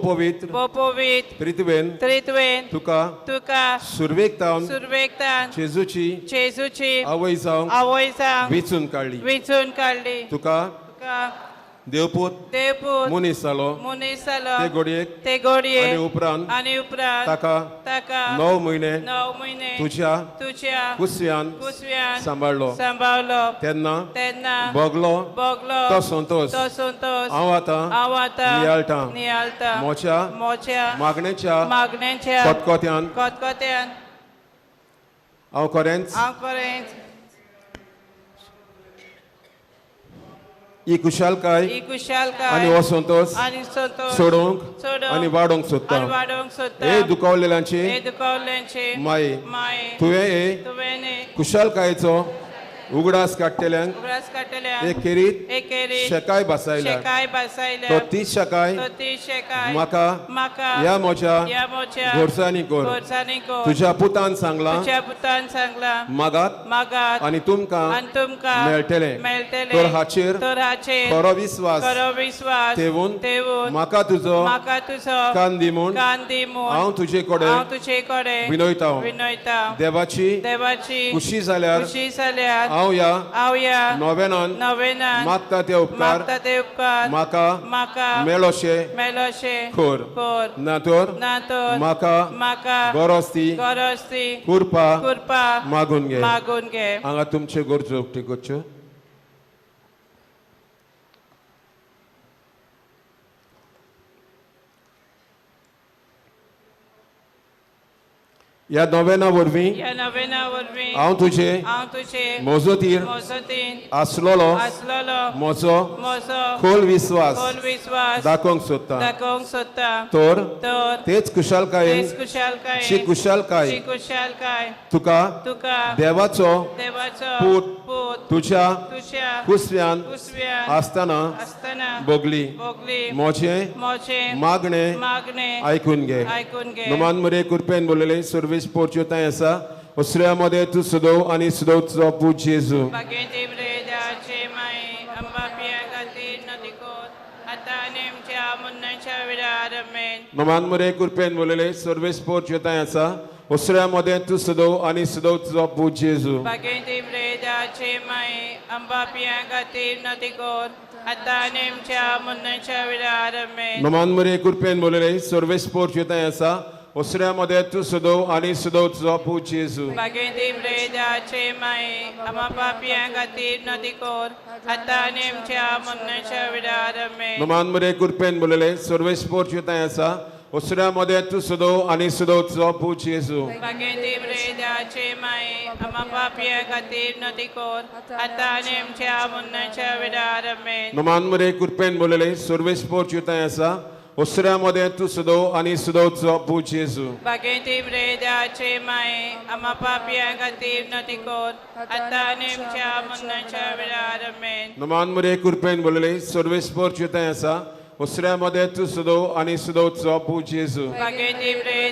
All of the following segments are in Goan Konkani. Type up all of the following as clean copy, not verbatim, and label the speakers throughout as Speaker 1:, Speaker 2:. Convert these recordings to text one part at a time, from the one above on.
Speaker 1: पवित्र
Speaker 2: पवित्र
Speaker 1: त्रित्वेन
Speaker 2: त्रित्वेन
Speaker 1: तुका
Speaker 2: तुका
Speaker 1: सुरवेक तावन
Speaker 2: सुरवेकतान
Speaker 1: जेजूची
Speaker 2: जेजूची
Speaker 1: आवय जावंक
Speaker 2: आवय जावंक
Speaker 1: वेंचून काडली.
Speaker 2: वेंचून काडली.
Speaker 1: तुका
Speaker 2: तुका
Speaker 1: देवपूत
Speaker 2: देवपूत
Speaker 1: मनीस जालो
Speaker 2: मनीस जालो
Speaker 1: ते घडयेक
Speaker 2: ते घडये
Speaker 1: आनी उपरांत
Speaker 2: आनी उपरांत
Speaker 1: ताका
Speaker 2: ताका
Speaker 1: 9 म्हयने
Speaker 2: 9 म्हयने
Speaker 1: तुज्या
Speaker 2: तुज्या
Speaker 1: कुसव्यान
Speaker 2: कुसव्यान
Speaker 1: सांबाळ्ळो.
Speaker 2: सांबाळ्ळो.
Speaker 1: तेन्ना
Speaker 2: तेन्ना
Speaker 1: भोगलो
Speaker 2: भोगलो
Speaker 1: तो संतोश
Speaker 2: तो संतोश
Speaker 1: हांव आतां
Speaker 2: हांव आतां
Speaker 1: नियाळटां.
Speaker 2: नियाळटां.
Speaker 1: म्हज्या
Speaker 2: म्हज्या
Speaker 1: मागणेच्या
Speaker 2: मागण्यांच्या
Speaker 1: खतखत्यान
Speaker 2: खतखत्यान
Speaker 1: हांव खरेंच
Speaker 2: हांव खरेंच
Speaker 1: ही खुशालकाय
Speaker 2: ही खुशालकाय
Speaker 1: आनी हो संतोश
Speaker 2: आनी संतोश
Speaker 1: सोडोवंक
Speaker 2: सोडोवंक
Speaker 1: आनी वाडोवंक सोदता.
Speaker 2: आनी वाडोवंक सोदता.
Speaker 1: हे दुखावलेल्यांची
Speaker 2: हे दुखावल्यांची
Speaker 1: माये,
Speaker 2: माये,
Speaker 1: तुवें हे
Speaker 2: तुवें
Speaker 1: खुशालकायेचो उगडास काडटल्यांक
Speaker 2: उगडास काडटल्यांक
Speaker 1: एक खेरीत
Speaker 2: एक खेरीत
Speaker 1: शेकाय बसायल्या.
Speaker 2: शेकाय बसायल्या.
Speaker 1: तो तीच शेकाय
Speaker 2: तो ती शेकाय
Speaker 1: म्हाका
Speaker 2: म्हाका
Speaker 1: ह्या म्हज्या
Speaker 2: ह्या म्हज्या
Speaker 1: गोडसांनी कर.
Speaker 2: गोडसांनी कर.
Speaker 1: तुज्या पुतान सांगलां,
Speaker 2: तुज्या पुतान सांगलां,
Speaker 1: मागात
Speaker 2: मागात
Speaker 1: आनी तुमकां
Speaker 2: आनी तुमकां
Speaker 1: मेळटलें.
Speaker 2: मेळटलें.
Speaker 1: तर हाचेर
Speaker 2: तर हाचेर
Speaker 1: खरो विस्वास
Speaker 2: खरो विस्वास
Speaker 1: ठेवून
Speaker 2: ठेवून
Speaker 1: म्हाका तुजो
Speaker 2: म्हाका तुजो
Speaker 1: कान दी म्हूण
Speaker 2: कान दी म्हूण
Speaker 1: हांव तुजे कडेन
Speaker 2: हांव तुजे कडेन
Speaker 1: विनयता.
Speaker 2: विनयता.
Speaker 1: देवाची
Speaker 2: देवाची
Speaker 1: खुशी जाल्यार
Speaker 2: खुशी जाल्यार
Speaker 1: हांव ह्या
Speaker 2: हांव ह्या
Speaker 1: नोवेनान
Speaker 2: नवेनान
Speaker 1: मागता ते उपकार
Speaker 2: मागता ते उपकार
Speaker 1: म्हाका
Speaker 2: म्हाका
Speaker 1: मेळोशे
Speaker 2: मेळोशे
Speaker 1: कर.
Speaker 2: कर.
Speaker 1: ना तर
Speaker 2: ना तर
Speaker 1: म्हाका
Speaker 2: म्हाका
Speaker 1: गरज ती
Speaker 2: गरज ती
Speaker 1: कृपा
Speaker 2: कृपा
Speaker 1: मागून घे.
Speaker 2: मागून घे.
Speaker 1: हांगा तुमच्यो गरजो उक्त्यो करच्यो. ह्या नोवेना वरवीं
Speaker 2: ह्या नवेना वरवीं
Speaker 1: हांव तुजे
Speaker 2: हांव तुजे
Speaker 1: मजतीर
Speaker 2: मजतीन
Speaker 1: आसलेलो
Speaker 2: आसलेलो
Speaker 1: म्हजो
Speaker 2: म्हजो
Speaker 1: खोल विस्वास
Speaker 2: खोल विस्वास
Speaker 1: दाखोवंक सोदता.
Speaker 2: दाखोवंक सोदता.
Speaker 1: तर
Speaker 2: तर
Speaker 1: तेच खुशालकायेन
Speaker 2: तेच खुशालकायेन
Speaker 1: ची खुशालकाय
Speaker 2: ची खुशालकाय
Speaker 1: तुका
Speaker 2: तुका
Speaker 1: देवाचो
Speaker 2: देवाचो
Speaker 1: पूत
Speaker 2: पूत
Speaker 1: तुज्या
Speaker 2: तुज्या
Speaker 1: कुसव्यान
Speaker 2: कुसव्यान
Speaker 1: आसतना
Speaker 2: आसतना
Speaker 1: भोगली.
Speaker 2: भोगली.
Speaker 1: म्हजें
Speaker 2: म्हजें
Speaker 1: मागणें
Speaker 2: मागणें
Speaker 1: आयकून घे.
Speaker 2: आयकून घे.
Speaker 1: नमान मरे कृपेन बोलले सर्वेस पोर्च्यो आसा उसऱ्या मध्ये तूं सदोव आनी सदोव तुजो पूत जेजू.
Speaker 2: बागेंत द्याचे माई अंबा पिया खातीर नदी कोर आतां आनी आमच्या मरणाच्या वेळार. आमेन.
Speaker 1: नमान मरे कृपेन बोलले सर्वेस पोर्च्यो आसा उसऱ्या मध्ये तूं सदोव आनी सदोव तुजो पूत जेजू.
Speaker 2: बागेंत द्याचे माई अंबा पिया खातीर नदी कोर आतां आनी आमच्या मरणाच्या वेळार. आमेन.
Speaker 1: नमान मरे कृपेन बोलले सर्वेस पोर्च्यो आसा उसऱ्या मध्ये तूं सदोव आनी सदोव तुजो पूत जेजू.
Speaker 2: बागेंत द्याचे माई आम्हा पापयां खातीर नदी कोर आतां आनी आमच्या मरणाच्या वेळार. आमेन.
Speaker 1: नमान मरे कृपेन बोलले सर्वेस पोर्च्यो आसा उसऱ्या मध्ये तूं सदोव आनी सदोव तुजो पूत जेजू.
Speaker 2: बागेंत द्याचे माई आम्हा पापयां खातीर नदी कोर आतां आनी आमच्या मरणाच्या वेळार. आमेन.
Speaker 1: नमान मरे कृपेन बोलले सर्वेस पोर्च्यो आसा उसऱ्या मध्ये तूं सदोव आनी सदोव तुजो पूत जेजू.
Speaker 2: बागेंत द्याचे माई आम्हा पापयां खातीर नदी कोर आतां आनी आमच्या मरणाच्या वेळार. आमेन.
Speaker 1: नमान मरे कृपेन बोलले सर्वेस पोर्च्यो आसा उसऱ्या मध्ये तूं सदोव आनी सदोव तुजो पूत जेजू.
Speaker 2: बागेंत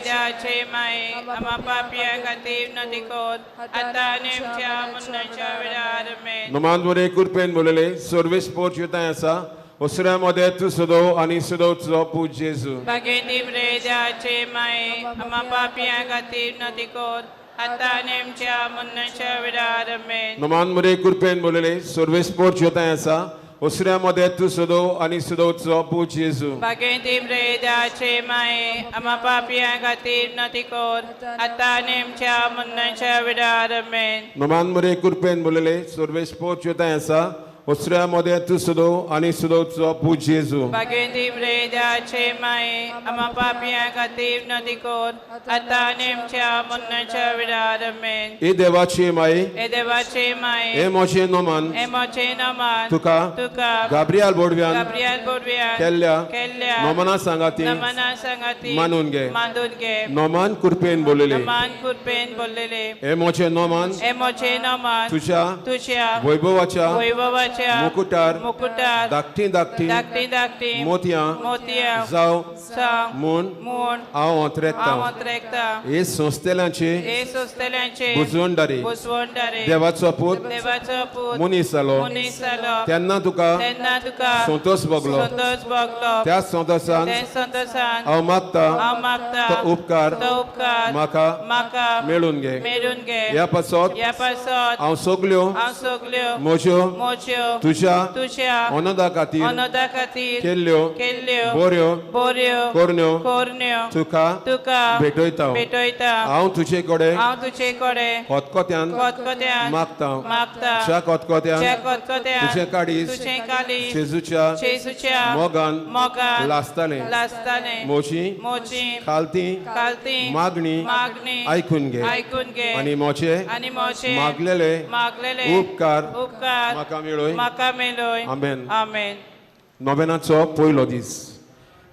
Speaker 2: द्याचे माई आम्हा पापयां खातीर नदी कोर आतां आनी आमच्या मरणाच्या वेळार. आमेन.
Speaker 1: नमान मरे कृपेन बोलले सर्वेस पोर्च्यो आसा उसऱ्या मध्ये तूं सदोव आनी सदोव तुजो पूत जेजू.
Speaker 2: बागेंत द्याचे माई आम्हा पापयां खातीर नदी कोर आतां आनी आमच्या मरणाच्या वेळार. आमेन.
Speaker 1: नमान मरे कृपेन बोलले सर्वेस पोर्च्यो आसा उसऱ्या मध्ये तूं सदोव आनी सदोव तुजो पूत जेजू.
Speaker 2: बागेंत द्याचे माई आम्हा पापयां खातीर नदी कोर आतां आनी आमच्या मरणाच्या वेळार. आमेन.
Speaker 1: नमान मरे कृपेन बोलले सर्वेस पोर्च्यो आसा उसऱ्या मध्ये तूं सदोव आनी सदोव तुजो पूत जेजू.
Speaker 2: बागेंत द्याचे माई आम्हा पापयां खातीर नदी कोर आतां आनी आमच्या मरणाच्या वेळार. आमेन.
Speaker 1: हे देवाची माई,
Speaker 2: हे देवाचे माई,
Speaker 1: हे म्हजें नमान
Speaker 2: हे म्हजें नमान
Speaker 1: तुका
Speaker 2: तुका
Speaker 1: गाब्रियाल बोडव्यान
Speaker 2: गाब्रियल बोडव्यान
Speaker 1: केल्ल्या
Speaker 2: केल्ल्या
Speaker 1: नमना सांगाती
Speaker 2: नमना सांगाती
Speaker 1: मानून घे.
Speaker 2: मानून घे.
Speaker 1: नमान कृपेन बोलले
Speaker 2: नमान कृपेन बोललेले
Speaker 1: हे म्हजें नमान
Speaker 2: हे म्हजें नमान
Speaker 1: तुझ्या
Speaker 2: तुझ्या
Speaker 1: वैभवाच्या
Speaker 2: वैभवाच्या किरिस्ताच्या
Speaker 1: मुकुटार
Speaker 2: मुकुटार
Speaker 1: धाकटी धाकटी
Speaker 2: धाकटी धाकटी
Speaker 1: मोतयां
Speaker 2: मोतयां
Speaker 1: जावं
Speaker 2: जावं
Speaker 1: म्हूण
Speaker 2: म्हूण
Speaker 1: हांव अंतरेकतां.
Speaker 2: हांव अंतरेकतां.
Speaker 1: हे संस्थेलांची
Speaker 2: हे सोंसतल्यांचे
Speaker 1: बुजवणदारी
Speaker 2: बुजवणदारी
Speaker 1: देवाचो पूत
Speaker 2: देवाचो पूत
Speaker 1: मनीस जालो
Speaker 2: मनीस जालो
Speaker 1: तेन्ना तुका
Speaker 2: तेन्ना तुका
Speaker 1: संतोष भोगलो.
Speaker 2: संतोष भोगलो.
Speaker 1: त्या संतोषान
Speaker 2: त्या संतोषान
Speaker 1: हांव मागता
Speaker 2: हांव मागता
Speaker 1: तो उपकार
Speaker 2: तो उपकार
Speaker 1: म्हाका
Speaker 2: म्हाका
Speaker 1: मेळून घे.
Speaker 2: मेळून घे.
Speaker 1: ह्या पासत
Speaker 2: ह्या पासत
Speaker 1: हांव सगल्यो
Speaker 2: हांव सगल्यो
Speaker 1: म्हज्यो
Speaker 2: म्हज्यो
Speaker 1: तुज्या
Speaker 2: तुज्या
Speaker 1: अनदा खातीर
Speaker 2: अनदा खातीर
Speaker 1: केल्ल्यो
Speaker 2: केल्ल्यो
Speaker 1: बऱ्यो
Speaker 2: बऱ्यो
Speaker 1: करण्यो
Speaker 2: करण्यो
Speaker 1: तुका
Speaker 2: तुका
Speaker 1: भेटयता.
Speaker 2: भेटयता.
Speaker 1: हांव तुजे कडेन
Speaker 2: हांव तुजे कडेन
Speaker 1: खतखत्यान
Speaker 2: खतखत्यान
Speaker 1: मागता.
Speaker 2: मागता.
Speaker 1: ज्या खतखत्यान
Speaker 2: ज्या खतखत्यान
Speaker 1: तुजें काडीस
Speaker 2: तुजें काडीस
Speaker 1: जेजूच्या
Speaker 2: जेजूच्या
Speaker 1: मोगान
Speaker 2: मोगान
Speaker 1: लासतालें.
Speaker 2: लासतालें.
Speaker 1: म्हजी
Speaker 2: म्हजी
Speaker 1: खालती
Speaker 2: खालती
Speaker 1: मागणी
Speaker 2: मागणी
Speaker 1: आयकून घे
Speaker 2: आयकून घे
Speaker 1: आनी म्हजे
Speaker 2: आनी म्हजे
Speaker 1: मागलेले
Speaker 2: मागलेले
Speaker 1: उपकार
Speaker 2: उपकार
Speaker 1: म्हाका मेळय.
Speaker 2: म्हाका मेळय.
Speaker 1: आमेन.
Speaker 2: आमेन.
Speaker 1: नोवेनाचो पयलो दीस.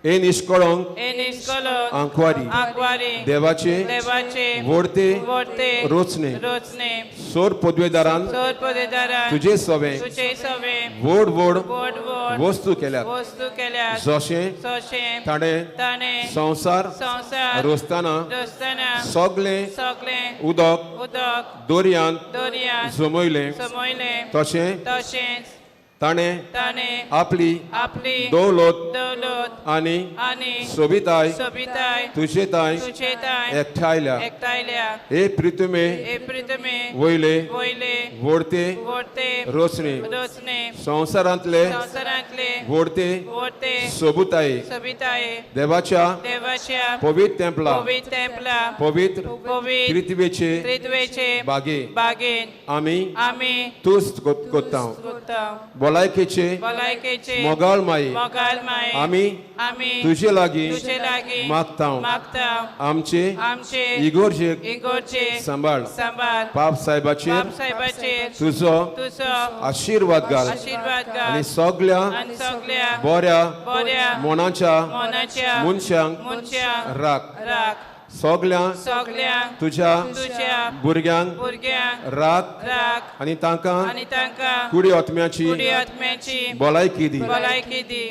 Speaker 1: हे निश्कळंक
Speaker 2: हे निश्कळंक
Speaker 1: आंकवारी
Speaker 2: आंकवारी
Speaker 1: देवाचे
Speaker 2: देवाचे
Speaker 1: व्हडते
Speaker 2: व्हडते
Speaker 1: रोचणे
Speaker 2: रोचणे
Speaker 1: सोर पदवेदारान
Speaker 2: सोर पदवेदारान
Speaker 1: तुजे सवें
Speaker 2: तुजे सवें
Speaker 1: व्हड व्हड
Speaker 2: व्हड व्हड
Speaker 1: वस्तू केल्यात.
Speaker 2: वस्तू केल्यात.
Speaker 1: जशें
Speaker 2: जशें
Speaker 1: ताणें
Speaker 2: ताणें
Speaker 1: संवसार
Speaker 2: संवसार
Speaker 1: रचतना
Speaker 2: रचतना
Speaker 1: सगळें
Speaker 2: सगळें
Speaker 1: उदक
Speaker 2: उदक
Speaker 1: दर्यांत
Speaker 2: दर्यांत
Speaker 1: जमयलें
Speaker 2: जमयलें
Speaker 1: तशें
Speaker 2: तशेंच
Speaker 1: ताणें
Speaker 2: ताणें
Speaker 1: आपली
Speaker 2: आपली
Speaker 1: दौलत
Speaker 2: दौलत
Speaker 1: आनी
Speaker 2: आनी
Speaker 1: सोबिताय
Speaker 2: सोबिताय
Speaker 1: तुजे तांय
Speaker 2: तुजे तांय
Speaker 1: एकठांयल्या.
Speaker 2: एकठांयल्या.
Speaker 1: हे प्रितुमे
Speaker 2: हे प्रितमे
Speaker 1: वयले
Speaker 2: वयले
Speaker 1: व्हडते
Speaker 2: व्हडते
Speaker 1: रोचणे
Speaker 2: रोचणे
Speaker 1: संवसारांतले
Speaker 2: संवसारांतले
Speaker 1: व्हडते
Speaker 2: व्हडते
Speaker 1: सोबुताये
Speaker 2: सोबिताये
Speaker 1: देवाच्या
Speaker 2: देवाच्या
Speaker 1: पवित्र तेंपला
Speaker 2: पवित्र तेंपला
Speaker 1: पवित्र
Speaker 2: पवित्र
Speaker 1: त्रित्वेचे
Speaker 2: त्रित्वेचे
Speaker 1: बागे
Speaker 2: बागेन
Speaker 1: आमी
Speaker 2: आमी
Speaker 1: तुस्त कोत्ता.
Speaker 2: कोत्ता.
Speaker 1: भलायकेचे
Speaker 2: भलायकेचे
Speaker 1: मोगाळ माये
Speaker 2: मोगाळ माये
Speaker 1: आमी
Speaker 2: आमी
Speaker 1: तुजे लागीं
Speaker 2: तुजे लागीं
Speaker 1: मागता.
Speaker 2: मागता.
Speaker 1: आमचे
Speaker 2: आमचे
Speaker 1: इगोर्जेक
Speaker 2: इगोर्जे
Speaker 1: सांबाळ.
Speaker 2: सांबाळ.
Speaker 1: पाप साहेबाचेर
Speaker 2: पाप साहेबाचेर
Speaker 1: तुजो
Speaker 2: तुजो
Speaker 1: आशिर्वाद घाल
Speaker 2: आशिर्वाद घाल
Speaker 1: आनी सगळ्या
Speaker 2: आनी सगळ्या
Speaker 1: बऱ्या
Speaker 2: बऱ्या
Speaker 1: मनाच्या
Speaker 2: मनाच्या
Speaker 1: मनशांक
Speaker 2: मनशांक
Speaker 1: राख.
Speaker 2: राख.
Speaker 1: सगळ्या
Speaker 2: सगळ्या
Speaker 1: तुज्या
Speaker 2: तुज्या
Speaker 1: भुरग्यांक
Speaker 2: भुरग्यांक
Speaker 1: राख
Speaker 2: राख
Speaker 1: आनी तांकां
Speaker 2: आनी तांकां
Speaker 1: कुडी आत्म्याची
Speaker 2: कुडी आत्म्याची
Speaker 1: भलायकी दी.
Speaker 2: भलायकी दी.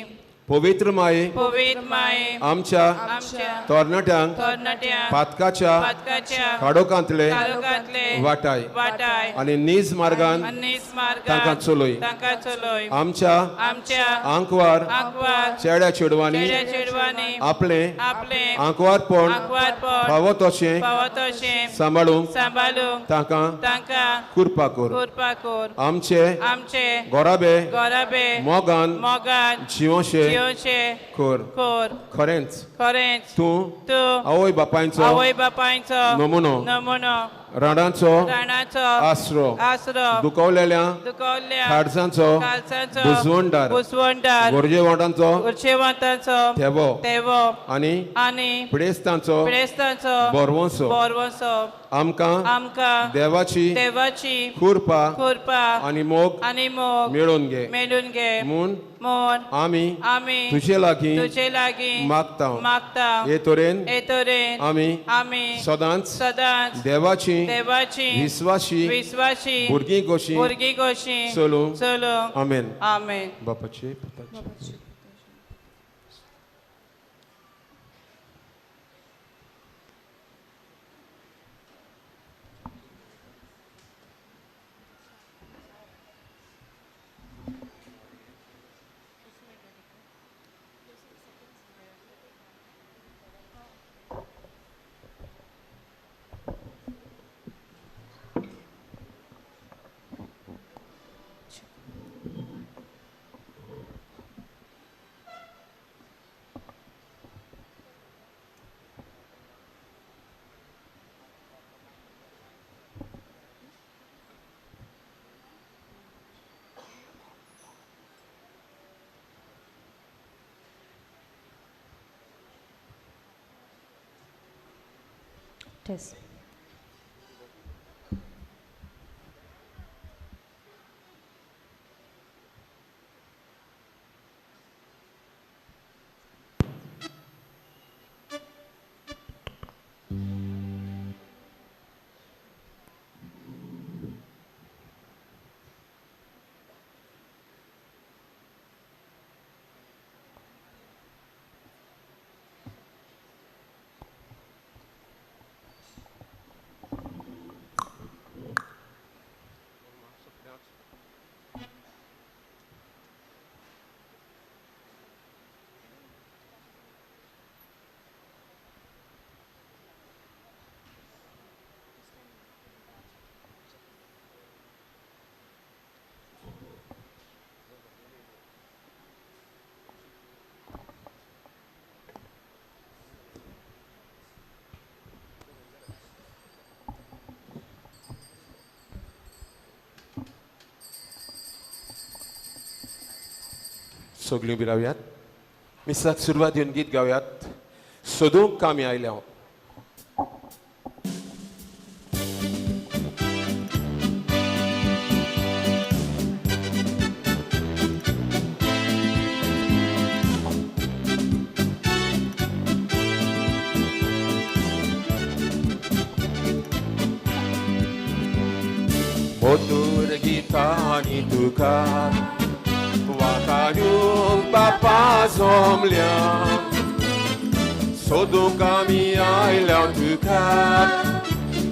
Speaker 1: पवित्र माये
Speaker 2: पवित्र माये
Speaker 1: आमच्या
Speaker 2: आमच्या
Speaker 1: तरणाट्यांक
Speaker 2: तरणाट्यांक
Speaker 1: पातकाच्या
Speaker 2: पातकाच्या
Speaker 1: खाडोकांतले
Speaker 2: काळोखांतले
Speaker 1: वाटाय
Speaker 2: वाटाय
Speaker 1: आनी नीज मार्गान
Speaker 2: आनी नीज मार्गान
Speaker 1: तांकां चलय.
Speaker 2: तांकां चलय.
Speaker 1: आमच्या
Speaker 2: आमच्या
Speaker 1: आंकवार
Speaker 2: आंकवार
Speaker 1: चेड्या चेडवांनी
Speaker 2: चेड्या चेडवांनी
Speaker 1: आपलें
Speaker 2: आपलें
Speaker 1: आंकवारपण
Speaker 2: आंकवारपण
Speaker 1: फावो तशें
Speaker 2: फावो तशें
Speaker 1: सांबाळूंक
Speaker 2: सांबाळूंक
Speaker 1: तांकां
Speaker 2: तांकां
Speaker 1: कृपा कर.
Speaker 2: कृपा कर.
Speaker 1: आमचे
Speaker 2: आमचे
Speaker 1: गोराबे
Speaker 2: गोराबे
Speaker 1: मोगान
Speaker 2: मोगान
Speaker 1: जिवशे
Speaker 2: जिवचे
Speaker 1: कर.
Speaker 2: कर.
Speaker 1: खरेंच
Speaker 2: खरेंच
Speaker 1: तूं
Speaker 2: तूं
Speaker 1: आवय बापायचो
Speaker 2: आवय बापायचो
Speaker 1: नमुनो
Speaker 2: नमुनो
Speaker 1: राणाचो
Speaker 2: राणाचो
Speaker 1: आसरो
Speaker 2: आसरो
Speaker 1: दुखवलेल्या
Speaker 2: दुखवल्ल्या
Speaker 1: खाडसांचो
Speaker 2: कालसांचो
Speaker 1: बुजवणदार
Speaker 2: बुजवणदार
Speaker 1: गरजेवंतांचो
Speaker 2: गरजेवंतांचो
Speaker 1: थेवो
Speaker 2: तेवो
Speaker 1: आनी
Speaker 2: आनी
Speaker 1: पिडेस्तांचो
Speaker 2: पिडेस्तांचो
Speaker 1: बरवंसो
Speaker 2: बरवंसो
Speaker 1: आमकां
Speaker 2: आमकां
Speaker 1: देवाची
Speaker 2: देवाची
Speaker 1: कृपा
Speaker 2: कृपा
Speaker 1: आनी मोग
Speaker 2: आनी मोग
Speaker 1: मेळोवन घे
Speaker 2: मेळून घे
Speaker 1: म्हूण
Speaker 2: म्हूण
Speaker 1: आमी
Speaker 2: आमी
Speaker 1: तुजे लागीं
Speaker 2: तुजे लागीं
Speaker 1: मागता.
Speaker 2: मागता.
Speaker 1: हे तरेन
Speaker 2: हे तरेन
Speaker 1: आमी
Speaker 2: आमी
Speaker 1: सदांच
Speaker 2: सदांच
Speaker 1: देवाची
Speaker 2: देवाची
Speaker 1: विस्वाशी
Speaker 2: विस्वाशी
Speaker 1: भुरगीं कशीं
Speaker 2: भुरगीं कशीं
Speaker 1: चलूंक.
Speaker 2: चलूंक.
Speaker 1: आमेन.
Speaker 2: आमेन.
Speaker 1: बापाचे पुताचे.
Speaker 3: Test.
Speaker 1: सगळीं उबी रावयात. मिसाक सुरवात येवन गीत गावयात. सोदूंक कामी आयल्या हांव. मधुर गितांनी तुका वाकाडूंक बापा जमल्या, सोदूंक आमी आयल्या तुका,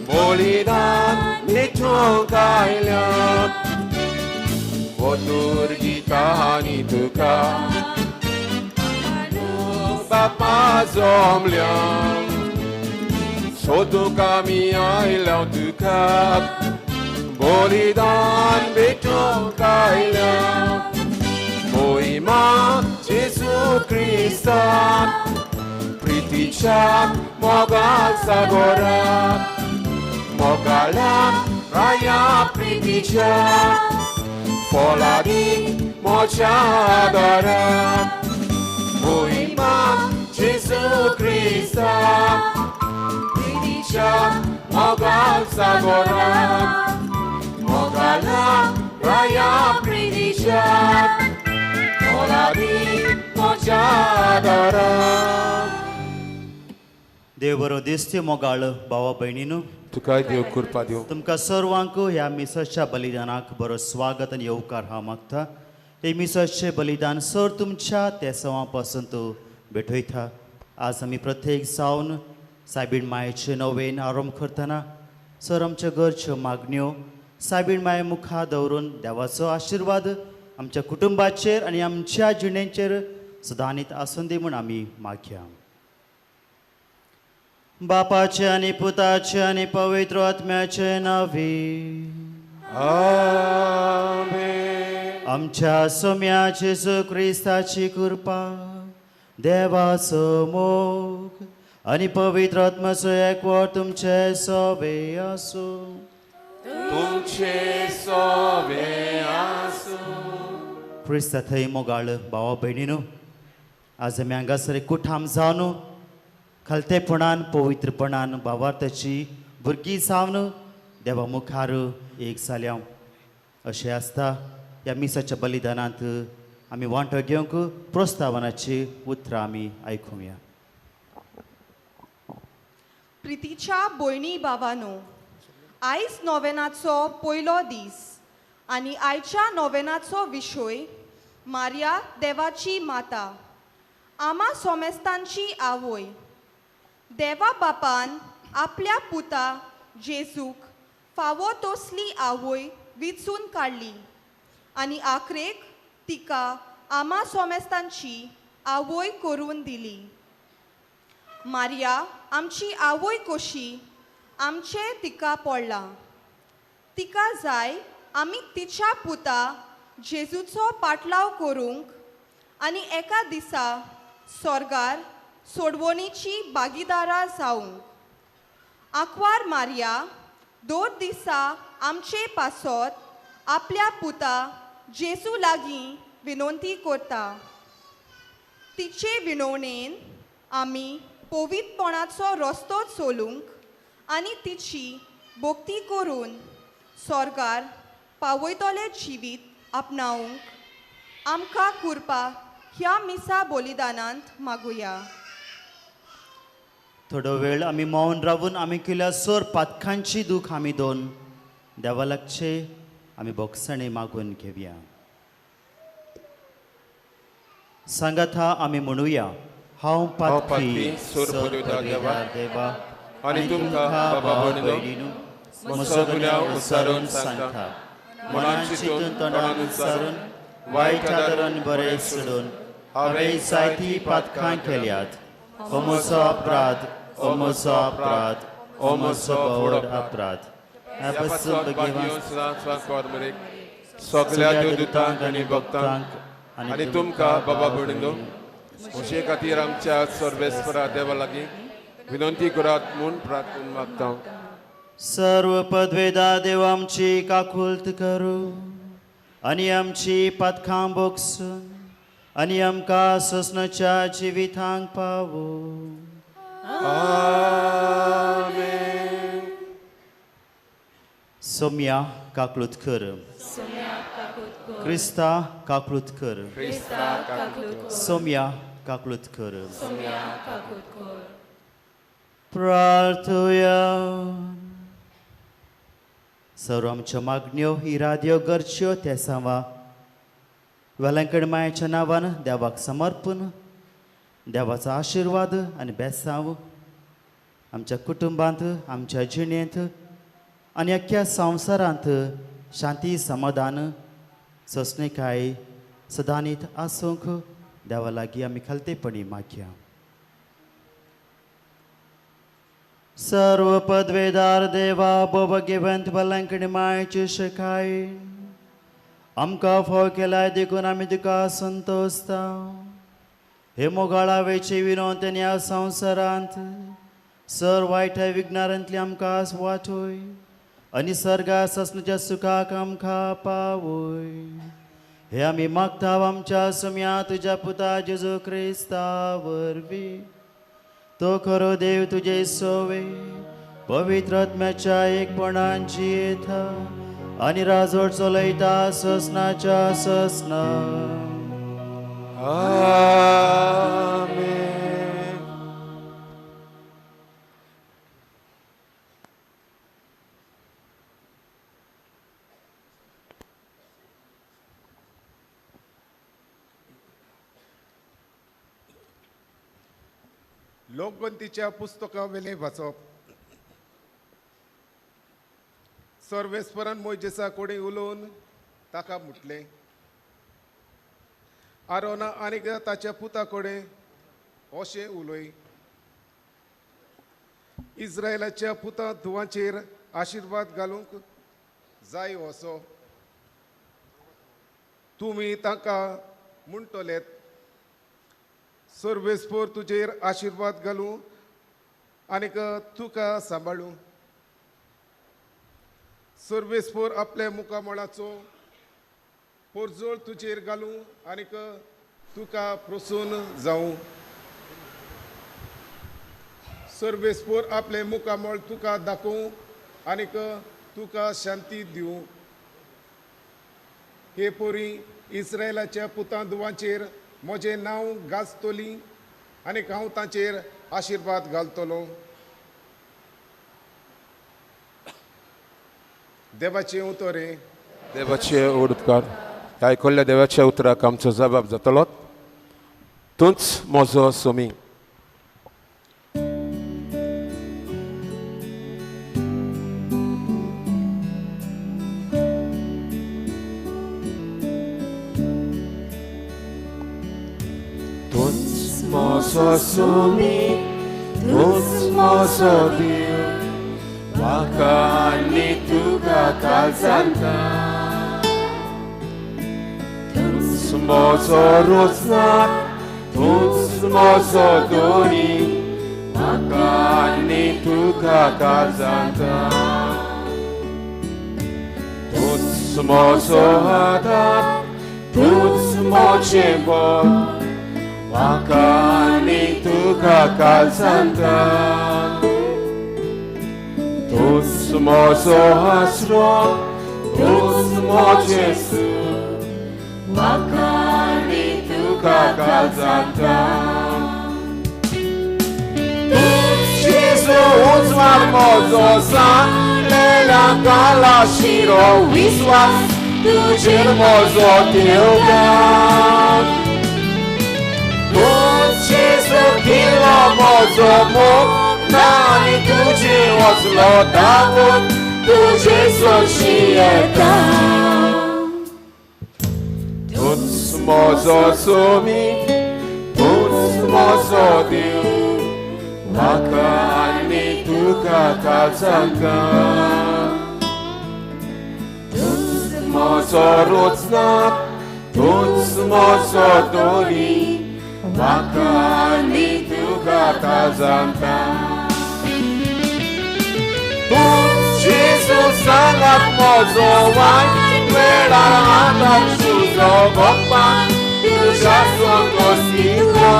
Speaker 1: बलिदान भेटूंक आयल्या. मधुर गितांनी तुका बापा जमल्या, सोदूंक आमी आयल्या तुका, बलिदान भेटूंक आयल्या. मोहिमा जेजू क्रिस्ता, प्रितीच्या मोगाक सागोराक, मोगाळा राया प्रितीच्या, फोलादी मोच्या आदाराक. मोहिमा जेजू क्रिस्ता, प्रितीच्या मोगाक सागोराक, मोगाळा राया प्रितीच्या, फोलादी मोच्या आदाराक.
Speaker 3: देव बरो दिसते मोगाळ भावा भयणीनू,
Speaker 1: तुकाय देव कृपा दिवं.
Speaker 3: तुमकां सर्वांक ह्या मिसाच्या बलिदानाक बरो स्वागत आनी येवकार हांव मागता. हे मिसाचें बलिदान सर तुमच्या तेसांवा पासून तूं भेटयता. आज आमी प्रत्येक जावन सायबीण मायेचे नवेन आरंभ करतना सर आमच्या घरच्यो मागण्यो सायबीण माये मुखार दवरून देवाचो आशिर्वाद आमच्या कुटुंबाचेर आनी आमच्या जिणेचेर सदांनीत आसून दी म्हूण आमी मागया. बापाचे आनी पुताचे आनी पवित्र आत्म्याचे नांवे.
Speaker 1: आमेन.
Speaker 3: आमच्या सोम्या जेजू क्रिस्ताची कृपा, देवाचो मोग आनी पवित्र आत्म्याचो एकवट तुमचे सवे आसूं.
Speaker 1: तुमचे सोबे आसूं.
Speaker 3: क्रिस्ता थंय मोगाळ भावा भयणीनू, आज आमी हांगासर एकठाम जावन खालतेपणान पवित्रपणान भावार्थाची भुरगीं जावन देवा मुखार एक जाल्या. अशें आसता ह्या मिसाच्या बलिदानांत आमी वांटो घेवंक प्रस्तावनाची उतरां आमी आयकुया.
Speaker 4: प्रितीच्या भयणी भावानो, आयज नोवेनाचो पयलो दीस आनी आयच्या नोवेनाचो विशय मारिया देवाची माता, आमा सोमेस्तांची आवय. देवा बापान आपल्या पुता जेजूक फावो तसली आवय विचून काडली आनी आखरेक तिका आमा सोमेस्तांची आवय करून दिली. मारिया आमची आवय कशी आमचें तिका पडलां. तिका जाय आमी तिच्या पुता जेजूचो पाटलाव करूंक आनी एका दिसा स्वर्गार सोडवणीची भागीदारा जावंक. आंकवार मारिया दोन दिसा आमचे पासत आपल्या पुता जेजू लागीं विनवती करता. तिचे विनवणेन आमी पवित्रपणाचो रस्तो चलूंक आनी तिची भक्ती करून स्वर्गार पावयतलें जिवीत आपणावंक आमकां कृपा ह्या मिसा बलिदानांत मागुया.
Speaker 3: थोडो वेळ आमी मौन रावून आमी केल्या सोर पातकांची दूख आमी दोन देवा लागचे आमी बोगसणे मागून घेवया. सांगाता आमी म्हणुया, हांव पातकी
Speaker 1: पातकी,
Speaker 3: सोर
Speaker 1: सोर
Speaker 3: देवा देवा
Speaker 1: आनी तुमकां बाबा भयणीनो,
Speaker 3: म्हजो गुन्यांव उच्चारून सांगता. मनान चिंतून तोंडान उच्चारून वायट आदरान बरें सोडून हांवें जायतीं पातकां केल्यात. हो म्हजो अपराध, हो म्हजो अपराध, हो म्हजो व्हड अपराध. ह्या पासून भगवान
Speaker 1: सगळ्या देवदूतांक आनी भक्तांक आनी तुमकां बाबा भयणीनो, म्हजे खातीर आमच्या सर्वेस्परा देवा लागीं विनंती करात म्हूण प्रार्थना मागता.
Speaker 3: सर्व पदवेदा देव आमची काकुल्त करू आनी आमची पातकां बोगसून आनी आमकां सोसणाच्या जिवितांक पावो.
Speaker 1: आमेन.
Speaker 3: सोम्या काकलूत कर. क्रिस्ता काकलूत कर.
Speaker 1: क्रिस्ता काकलूत कर.
Speaker 3: सोम्या काकलूत कर. प्रार्थया. सर्व आमच्यो मागण्यो इराद्यो गरज्यो ते सांवा वेलंकड मायेच्या नांवान देवाक समर्पण, देवाचो आशिर्वाद आनी बेसांव आमच्या कुटुंबांत, आमच्या जिणेंत आनी अख्ख्या संवसारांत शांती, समाधान, सोंसणीकाय सदांनीत आसूंक देवा लागीं आमी खालतेपणी मागया. सर्व पदवेदार देवा, बोबगेवंत वेलंकणी मायेची शिकाय आमकां फाव केलाय देखून आमी तुका संतोषता. हे मोगाळावेची विनोद ह्या संवसारांत सर वायट विघ्नारांतली आमकां वाटोय आनी सर्गा ससनाच्या सुखाक आमकां पावय. हे आमी मागता आमच्या सुम्या तुज्या पुता जेजू क्रिस्ता वरवीं. तो खरो देव तुजे सोवे पवित्र आत्म्याच्या एकपणान जियेता आनी राजवट चलयता ससनाच्या ससना.
Speaker 1: आमेन.
Speaker 5: लोकगंतीच्या पुस्तकावेलें वाचप. सर्वेस्परान मोयजेसा कडेन उलोवन ताका म्हटलें, आरोना आनी ताच्या पुता कडेन अशें उलय, इस्रायलाच्या पुता धुवांचेर आशिर्वाद घालूंक जाय असो तुमी तांकां म्हणटलेत, सर्वेस्पर तुजेर आशिर्वाद घालूं आनीक तुका सांबाळूं. सर्वेस्पर आपल्या मुखामळाचो पोरजोळ तुजेर घालूं आनीक तुका प्रसून जावं. सर्वेस्पर आपलें मुखामळ तुका दाखोवं आनीक तुका शांती दिवं. हे पोरी इस्रायलाच्या पुतां धुवांचेर म्हजें नांव गाजतली आनीक हांव तांचेर आशिर्वाद घालतलो. देवाचें उतर हें.
Speaker 1: देवाचे उपकार. आयकल्ल्या देवाच्या उतराक आमचो जबाब जातलो. तूंच म्हजो सोमी. तूंच म्हजो सोमी, तूंच म्हजो देव, म्हाका आनी तुका काळजांता. तूंच म्हजो रोजनाथ, तूंच म्हजो दोरी, म्हाका आनी तुका काळजांता. तूंच म्हजो आदार, तूंच म्हजें बळ, म्हाका आनी तुका काळजांता. तूंच म्हजो आसरो, तूंच म्हजें सूख, म्हाका आनी तुका काळजांता. तूंच जेजू उजवाड म्हजो, सांगलेल्या काला शिरो विस्वास तुजेर म्हजो देवगान. तूंच जेजू दिलो म्हजो मोग आनी तुजे वचलो दाखोवन तुजे सोंशियेता. तूंच म्हजो सोमी, तूंच म्हजो देव, म्हाका आनी तुका काळजांता. तूंच म्हजो रोजनाथ, तूंच म्हजो दोरी, म्हाका आनी तुका काळजांता. तूंच जेजू सांगात म्हजो वायट वेळार आदार तुजो भोगपाक
Speaker 6: तुज्या संतोषितलो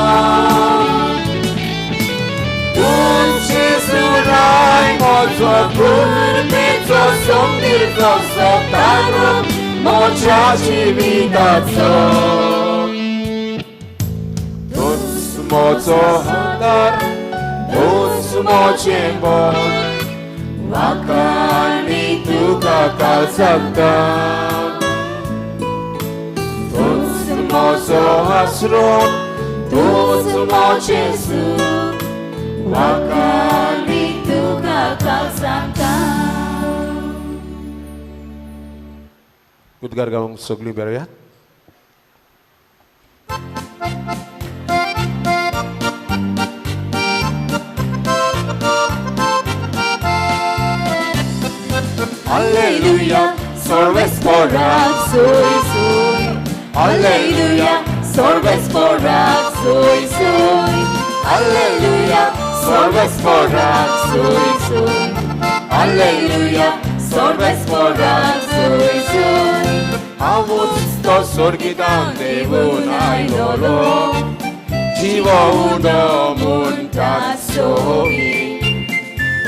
Speaker 6: तुमचे सुराय म्हजो कृपेचो सोंदिरचो सतारो म्हज्या जिविताचो तूंच म्हजो आदार तूंच म्हजें बळ म्हाका आनी तुका काल सांगता तूंच म्हजो आसरो तूंच म्हजें सूख म्हाका आनी तुका काल सांगता.
Speaker 1: उद्गार गावंक सगळीं बरोवया.
Speaker 6: Alleluia, सर्वेस्पराक सोय सोय. Alleluia, सर्वेस्पराक सोय सोय. Alleluia, सर्वेस्पराक सोय सोय. Alleluia, सर्वेस्पराक सोय सोय.
Speaker 1: हांवूच तो स्वर्गितान देवून आयलोलो जिवो उंडो म्हणटा सोबी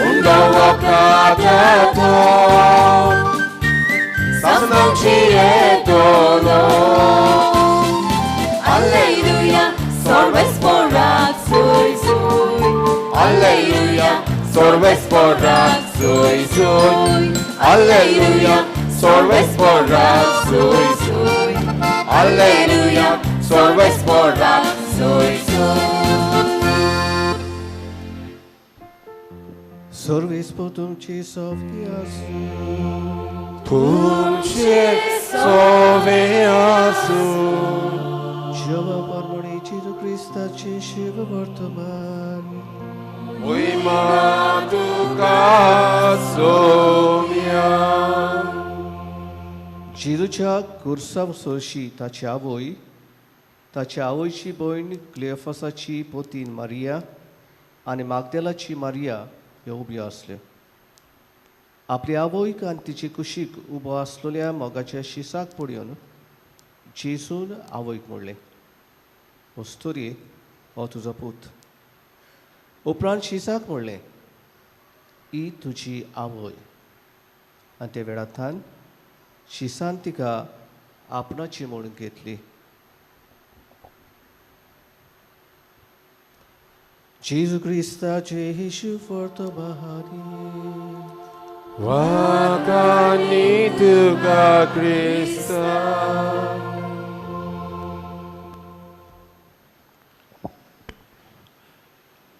Speaker 1: उंडो वखदाचो सासणाक जियेतलो.
Speaker 6: Alleluia, सर्वेस्पराक सोय सोय.
Speaker 1: Alleluia, सर्वेस्पराक सोय सोय. Alleluia, सर्वेस्पराक सोय सोय. Alleluia, सर्वेस्पराक सोय सोय.
Speaker 7: सर्वेस्पर तुमची सोबती आसूं.
Speaker 1: तुमचे सोवे आसूं.
Speaker 7: जेव्हा परमणी जेजू क्रिस्ताचे शिव वर्तमान
Speaker 1: मोहिमा तुका सोम्या.
Speaker 7: जेजूच्या कुर्सा सरशी ताची आवय, ताच्या आवयची भयण क्लियोफासाची पोतीन मारिया आनी मागदेलाची मारिया ह्यो उब्यो आसल्यो. आपली आवयक आनी तिचे कुशीक उबो आसलेल्या मोगाच्या शिसाक पळोवन जेजून आवयक म्हणलें, अस्तुरी, हो तुजो पूत. उपरांत शिसाक म्हणलें, ही तुजी आवय. आनी त्या वेळांतल्यान शिसान तिका आपणाची म्हूण घेतली. जेजू क्रिस्ताचे येशू वर्तमानी.
Speaker 1: वाकानी तुका क्रिस्ता.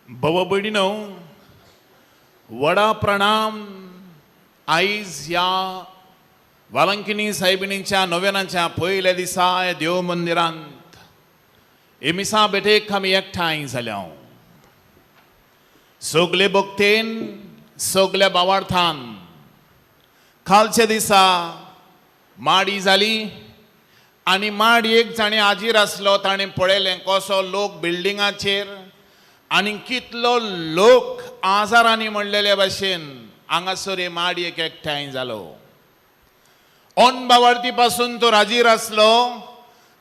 Speaker 8: भावा भयणीनो, व्हडा प्रणाम. आयज ह्या वालंकिनी सायबिणीच्या नव्यानाच्या पयल्या दिसा ह्या देव मंदिरांत हे मिसा भेटेक आमी एकठांय जाल्या. सगले भक्तेन सगल्या बावार्थान कालच्या दिसा माडी जाली आनी माडयेक जाणें हाजीर आसलो ताणें पळयलें कसो लोक बिल्डिंगाचेर आनी कितलो लोक आजारांनी म्हणलेले भाशेन हांगासर हे माडयेक एकठांय जालो. अनबावार्थी पासून तो हाजीर आसलो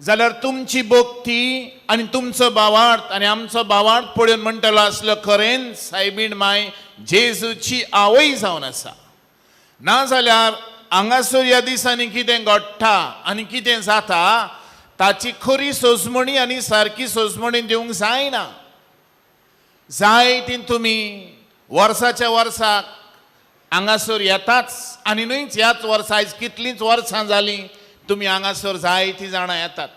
Speaker 8: जाल्यार तुमची भक्ती आनी तुमचो भावार्थ आनी आमचो भावार्थ पळोवन म्हणटलो आसलो खरेंच सायबीण माय जेजूची आवय जावन आसा. नाजाल्यार हांगासर ह्या दिसांनी कितें घडटा आनी कितें जाता ताची खरी सोजमणी आनी सारकी सोजमणी दिवंक जायना. जाय ती तुमी वर्साच्या वर्साक हांगासर येताच आनी न्हयच ह्याच वर्सा, आयज कितलींच वर्सां जालीं तुमी हांगासर जायतीं जाणां येतात.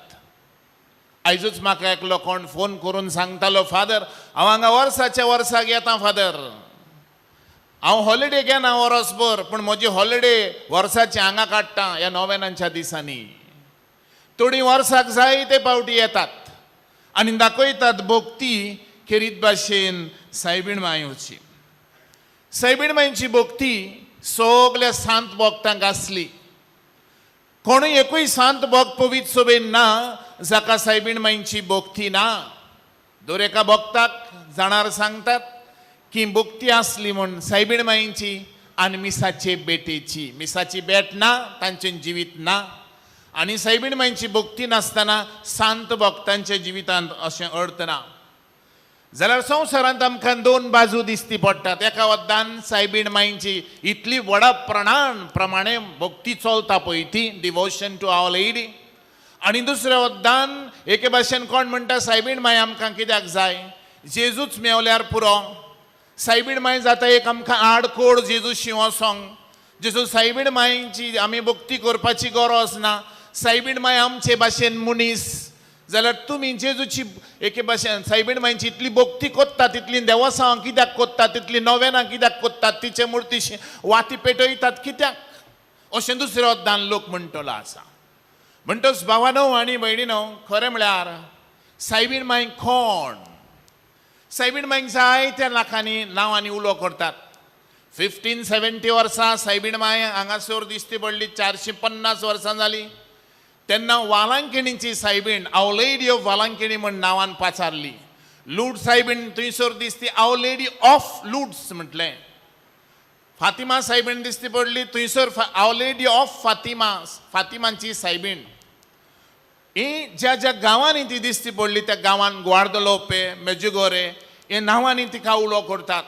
Speaker 8: आयजूच म्हाका एकलो कोण फोन करून सांगतालो, फादर हांव हांगा वर्साच्या वर्साक येता फादर, हांव हॉलिडे घेना वरसभर, पूण म्हजी हॉलिडे वर्साची हांगा काडटा ह्या नोव्यानांच्या दिसांनी. थोडीं वर्साक जायते पावटी येतात आनी दाखयतात भक्ती खेरीत भाशेन सायबीण मायची. सायबीण मायची भक्ती सगल्या सांत भक्तांक आसली. कोणूय एकूय सांत भक्त पवित्र सोबेन ना जाका सायबीण मायची भक्ती ना. दर एका भक्ताक जाणार सांगतात की भक्ती आसली म्हूण सायबीण मायची आनी मिसाचे भेटेची. मिसाची भेट ना तांचें जिवीत ना. आनी सायबीण मांयची भक्ती नासतना सांत भक्तांच्या जिवितांत अशें अर्थ ना. जाल्यार संवसारांत आमकां दोन बाजू दिसती पडटात. एका वद्दान सायबीण मांयची इतली व्हडा प्रणान प्रमाणे भक्ती चलता पळय ती डिवोशन टू our lady, आनी दुसऱ्या वद्दान एके भाशेन कोण म्हणटा सायबीण माय आमकां कित्याक जाय, जेजूच मेवल्यार पुरो. सायबीण माय जाता एक आमकां आडकोड जेजूशी वचोंक. जेजू सायबीण मांयची आमी भक्ती करपाची गरज ना, सायबीण माय आमचे भाशेन मनीस. जाल्यार तुमी जेजूची एके भाशेन सायबीण मांयची इतली भक्ती कोत्ता, तितली देवसांव कित्याक कोत्ता, तितली नोवेनां कित्याक कोत्तात, तिचे मुर्तीशी वाती पेटयतात कित्याक, अशें दुसऱ्या वद्दान लोक म्हणटलो आसा. म्हणटच भावानो आनी भयणीनो, खरें म्हळ्यार सायबीण माय कोण? सायबीण मायक जायत्या लाखांनी नांवांनी उलो करतात. 1570 वर्सां सायबीण माय हांगासर दिश्टी पडली, 450 वर्सां जालीं. तेन्ना वालांकिणीची सायबीण our lady of Velankanni म्हण नांवान पाचारली. लूड सायबीण थंयसर दिसती our lady of Lourdes म्हटलें. फातिमा सायबीण दिसती पडली थंयसर our lady of Fatima, फातिमाची सायबीण. ही ज्या ज्या गांवांनी ती दिसती पडली त्या गांवान ग्वार्दलोपे, मेजुगोरे हे नांवांनी तिका उलो करतात.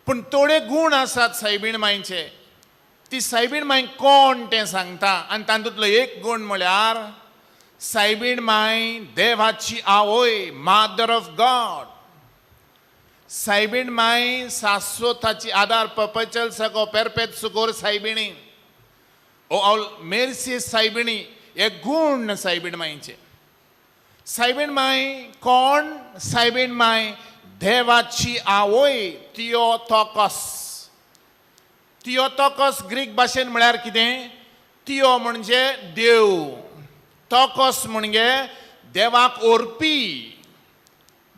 Speaker 8: पूण थोडे गूण आसात सायबीण मांयचे. ती सायबीण माय कोण तें सांगता, आनी तातूंतलो एक गूण म्हळ्यार सायबीण माय देवाची आवय, मादर ऑफ गॉड. सायबीण माय शाश्वताची आदार, परपेच्युअल सगो, पेरपेत सुकोर सायबिणी, ओ मेर्सी सायबिणी, हे गूण सायबीण मांयचे. सायबीण माय कोण? सायबीण माय देवाची आवय, थियोटोकस. थियोटोकस ग्रीक भाशेन म्हळ्यार कितें? थियो म्हणजे देव, टोकस म्हणजे देवाक ओरपी,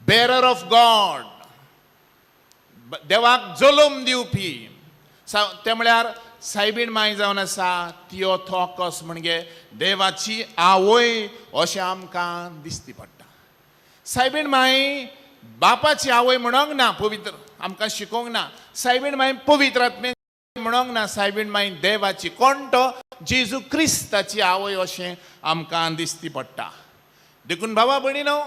Speaker 8: बेरर ऑफ गॉड, देवाक जल्म दिवपी. तें म्हळ्यार सायबीण माय जावन आसा थियोटोकस म्हणजे देवाची आवय अशें आमकां दिसती पडटा. सायबीण माय बापाची आवय म्हणोंक ना, पवित्र आमकां शिकोवंक ना. सायबीण माय पवित्र आत्मे म्हणोंक ना. सायबीण माय देवाची, कोण तो? जेजू क्रिस्ताची आवय अशें आमकां दिसती पडटा. देखून बाबा भयणीनो,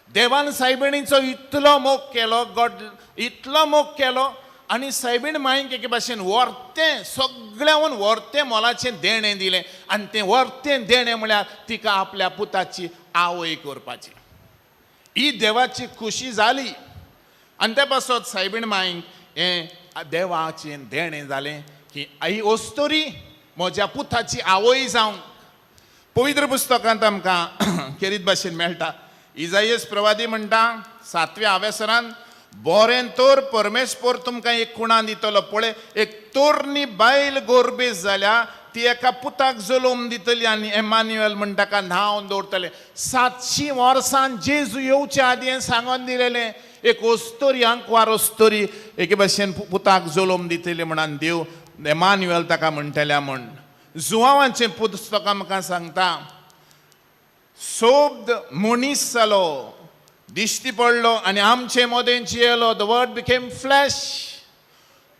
Speaker 8: देवान सायबिणीचो इतलो मोग केलो, गॉड इतलो मोग केलो, आनी सायबीण मायक एके भाशेन व्हरतें, सगळ्यावन व्हरतें मोलाचें देणें दिलें. आनी तें व्हरतें देणें म्हळ्यार तिका आपल्या पुताची आवय करपाची. ही देवाची खुशी जाली आनी ते पासत सायबीण मायक हें देवाचें देणें जालें की ही अस्तुरी म्हज्या पुताची आवय जावंक. पवित्र पुस्तकांत आमकां खेरीत भाशेन मेळटा. इजायस प्रवादी म्हणटा 7व्या आवेसरान, बरें तर परमेश्वर तुमकां एक खुणा दितलो. पळय, एक तरणी बायल गोरबेस जाल्या, ती एका पुताक जल्म दितली आनी एमान्युएल म्हण ताका नांव दवरतले. 700 वर्सां जेजू येवचे आदीं सांगोन दिलेलें, एक अस्तोरी, आंकवार अस्तोरी एके भाशेन पुताक जल्म दितली म्हणून देव एमान्युएल ताका म्हणटल्या म्हण. जुवांवाचें पुस्तक आमकां सांगता, शब्द मनीस जालो, दिश्टी पडलो आनी आमचे मदें जियेलो. The word became flesh.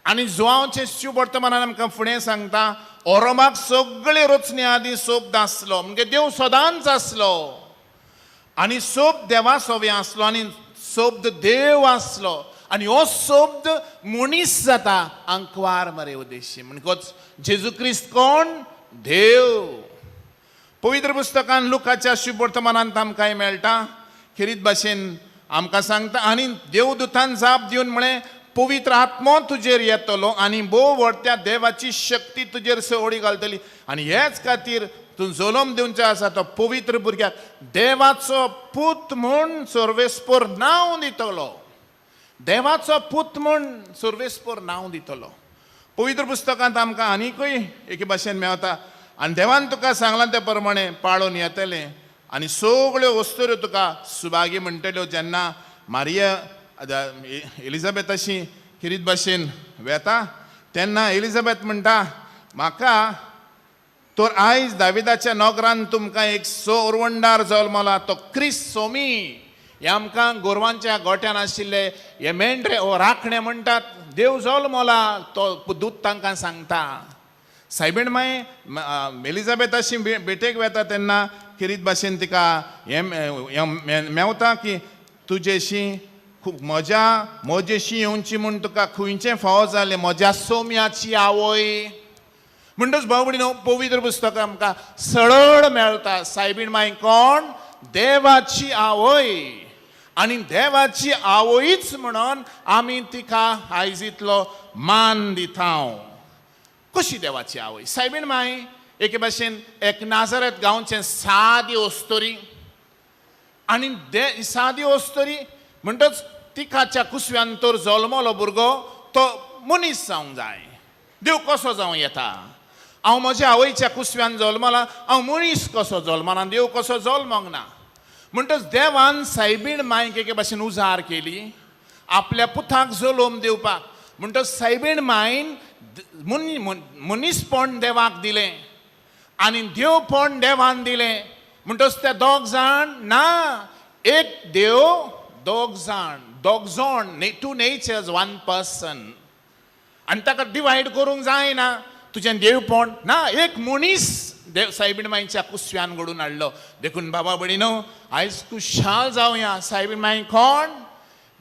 Speaker 8: आनी जुवांवचें शुवर्तमानान आमकां फुडें सांगता, ओरोमाक सगळे रचणे आदीं शब्द आसलो, म्हणजे देव सदांच आसलो, आनी शब्द देवा सोवे आसलो, आनी शब्द देव आसलो, आनी हो शब्द मनीस जाता आंकवार मरे उद्देशी. म्हणकच जेजू क्रिस्त कोण? देव. पवित्र पुस्तकान लुकाच्या शुभवर्तमानांत आमकां मेळटा, खेरीत भाशेन आमकां सांगता, आनी देवदूतान जाप दिवन म्हळें, पवित्र आत्मो तुजेर येतलो आनी भोव व्हडत्या देवाची शक्ती तुजेर सवडी घालतली, आनी हेच खातीर तूं जल्म दिवचो आसा तो पवित्र भुरग्याक देवाचो पूत म्हूण सर्वेस्पर नांव दितलो. देवाचो पूत म्हूण सर्वेस्पर नांव दितलो. पवित्र पुस्तकांत आमकां आनीकूय एके भाशेन मेळटा, आनी देवान तुका सांगलां ते प्रमाणे पाळून येतलें आनी सगळ्यो वस्तुऱ्यो तुका सुभागी म्हणटल्यो. जेन्ना मारिया एलिझाबेथाशी खेरीत भाशेन वेता तेन्ना एलिझाबेथ म्हणटा, म्हाका तर आयज दाविदाच्या नोकरान तुमकां एक सोरवंडार जल्मला, तो क्रिस्त सोमी. हे आमकां गोरवांच्या गोट्यान आशिल्ले हे मेंढरे ओ राखणे म्हणटात, देव जल्मला तो दूत तांकां सांगता. सायबीण माय एलिजाबेथाशी भेटेक वेता तेन्ना खेरीत भाशेन तिका हें मेवता की तुजेशी खूब म्हज्या म्हजेशी येवची म्हूण तुका खंयचें फावो जालें म्हज्या सोम्याची आवय. म्हणटच भाव भयणीनो, पवित्र पुस्तक आमकां सरळ मेळटा सायबीण माय कोण? देवाची आवय. आनी देवाची आवयच म्हणून आमी तिका आयज इतलो मान दिता. कशी देवाची आवय सायबीण माय? एके भाशेन एक नाजरेत गांवचें सादी अस्तोरी, आनी सादी अस्तोरी म्हणटच तिकाच्या कुसव्यान तर जल्मलो भुरगो तो मनीस जावंक जाय. देव कसो जावं येता? हांव म्हज्या आवयच्या कुसव्यान जल्मला, हांव मनीस कसो जल्मना, देव कसो जल्मोंक ना? म्हणटच देवान सायबीण मायक एके भाशेन उजार केली आपल्या पुताक जल्म दिवपाक. म्हणटच सायबीण मायन मनीसपण देवाक दिलें आनी देवपण देवान दिलें. म्हणटच ते दोग जाण ना, एक देव दोग जाण, दोग जाण, टू नेचर्स वन पर्सन. आनी ताका डिवायड करूंक जायना तुजें देवपण ना, एक मनीस देव सायबीण मायच्या कुसव्यान घडून हाडलो. देखून बाबा भयणीनो, आयज खुशाल जावया. सायबीण माय कोण?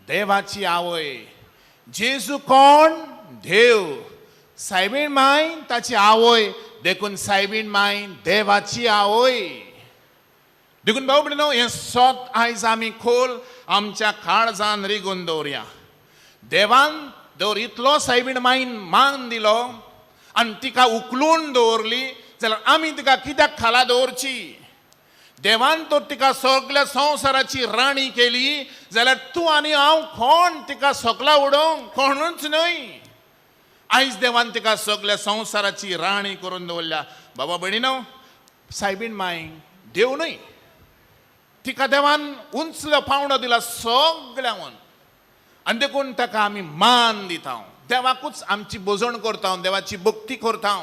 Speaker 8: देवाची आवय. जेजू कोण? देव. सायबीण माय ताची आवय, देखून सायबीण माय देवाची आवय. देखून भाव भयणीनो, हें सोत आयज आमी खोल आमच्या काळजान रिगून दवरया. देवान दवर इतलो सायबीण मायन मान दिलो आनी तिका उखलून दवरली जाल्यार आमी तिका कित्याक खाला दवरची? देवान तर तिका सगल्या संवसाराची राणी केली जाल्यार तूं आनी हांव कोण तिका सकला उडोवंक? कोणूच न्हय. आयज देवान तिका सगल्या संवसाराची राणी करून दवरल्या. बाबा भयणीनो, सायबीण माय देव न्हय, तिका देवान उंचलो पावंडो दिला सगळ्यांवन, आनी देखून ताका आमी मान दिता. देवाकूच आमची भजण करता, देवाची भक्ती करता,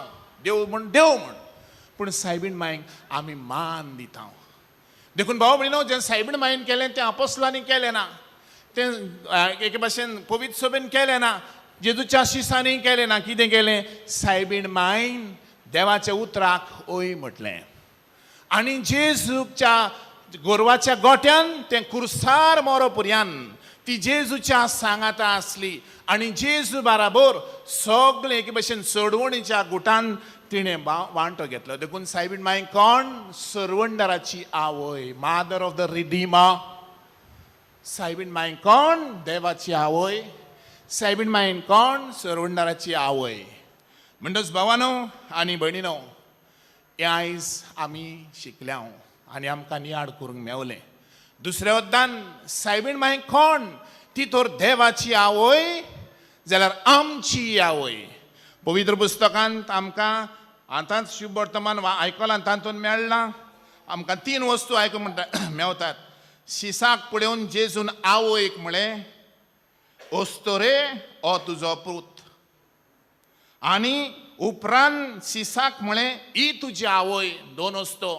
Speaker 8: देव म्हण देव म्हण, पूण सायबीण मायक आमी मान दिता. देखून भाव भयणीनो, जें सायबीण मायन केलें तें आपोस्लांनी केलें ना, तें एके भाशेन पवित्र सभेन केलें ना, जेजूच्या शिसांनी केलें ना. कितें केलें? सायबीण मायन देवाच्या उतराक ओय म्हटलें आनी जेजूच्या गोरवाच्या गोट्यान तें कुर्सार मोरो पुरयान ती जेजूच्या सांगाता आसली आनी जेजू बाराबर सगळे एके भशेन चडवणीच्या गुटान तिणें वांटो घेतलो. देखून सायबीण माय कोण? सरवंडराची आवय, मादर ऑफ the Ridhima. सायबीण माय कोण? देवाची आवय. सायबीण मायन कोण? सरवंडराची आवय. म्हणटच भावानो आनी भयणीनो, हें आयज आमी शिकल्या आनी आमकां नियाळ करूंक मेवलें. दुसऱ्या वद्दान सायबीण माय कोण? ती तर देवाची आवय जाल्यार आमची आवय. पवित्र पुस्तकांत आमकां आतांच शुभ वर्तमान आयकलां, तातूंत मेळ्ळां आमकां तीन वस्तू आयकूंक म्हणटा मेवतात. शिसाक पळोवन जेजून आवयक म्हळें, अस्तोरे हो तुजो पूत. आनी उपरांत शिसाक म्हळें, ही तुजी आवय. दोन वस्तू.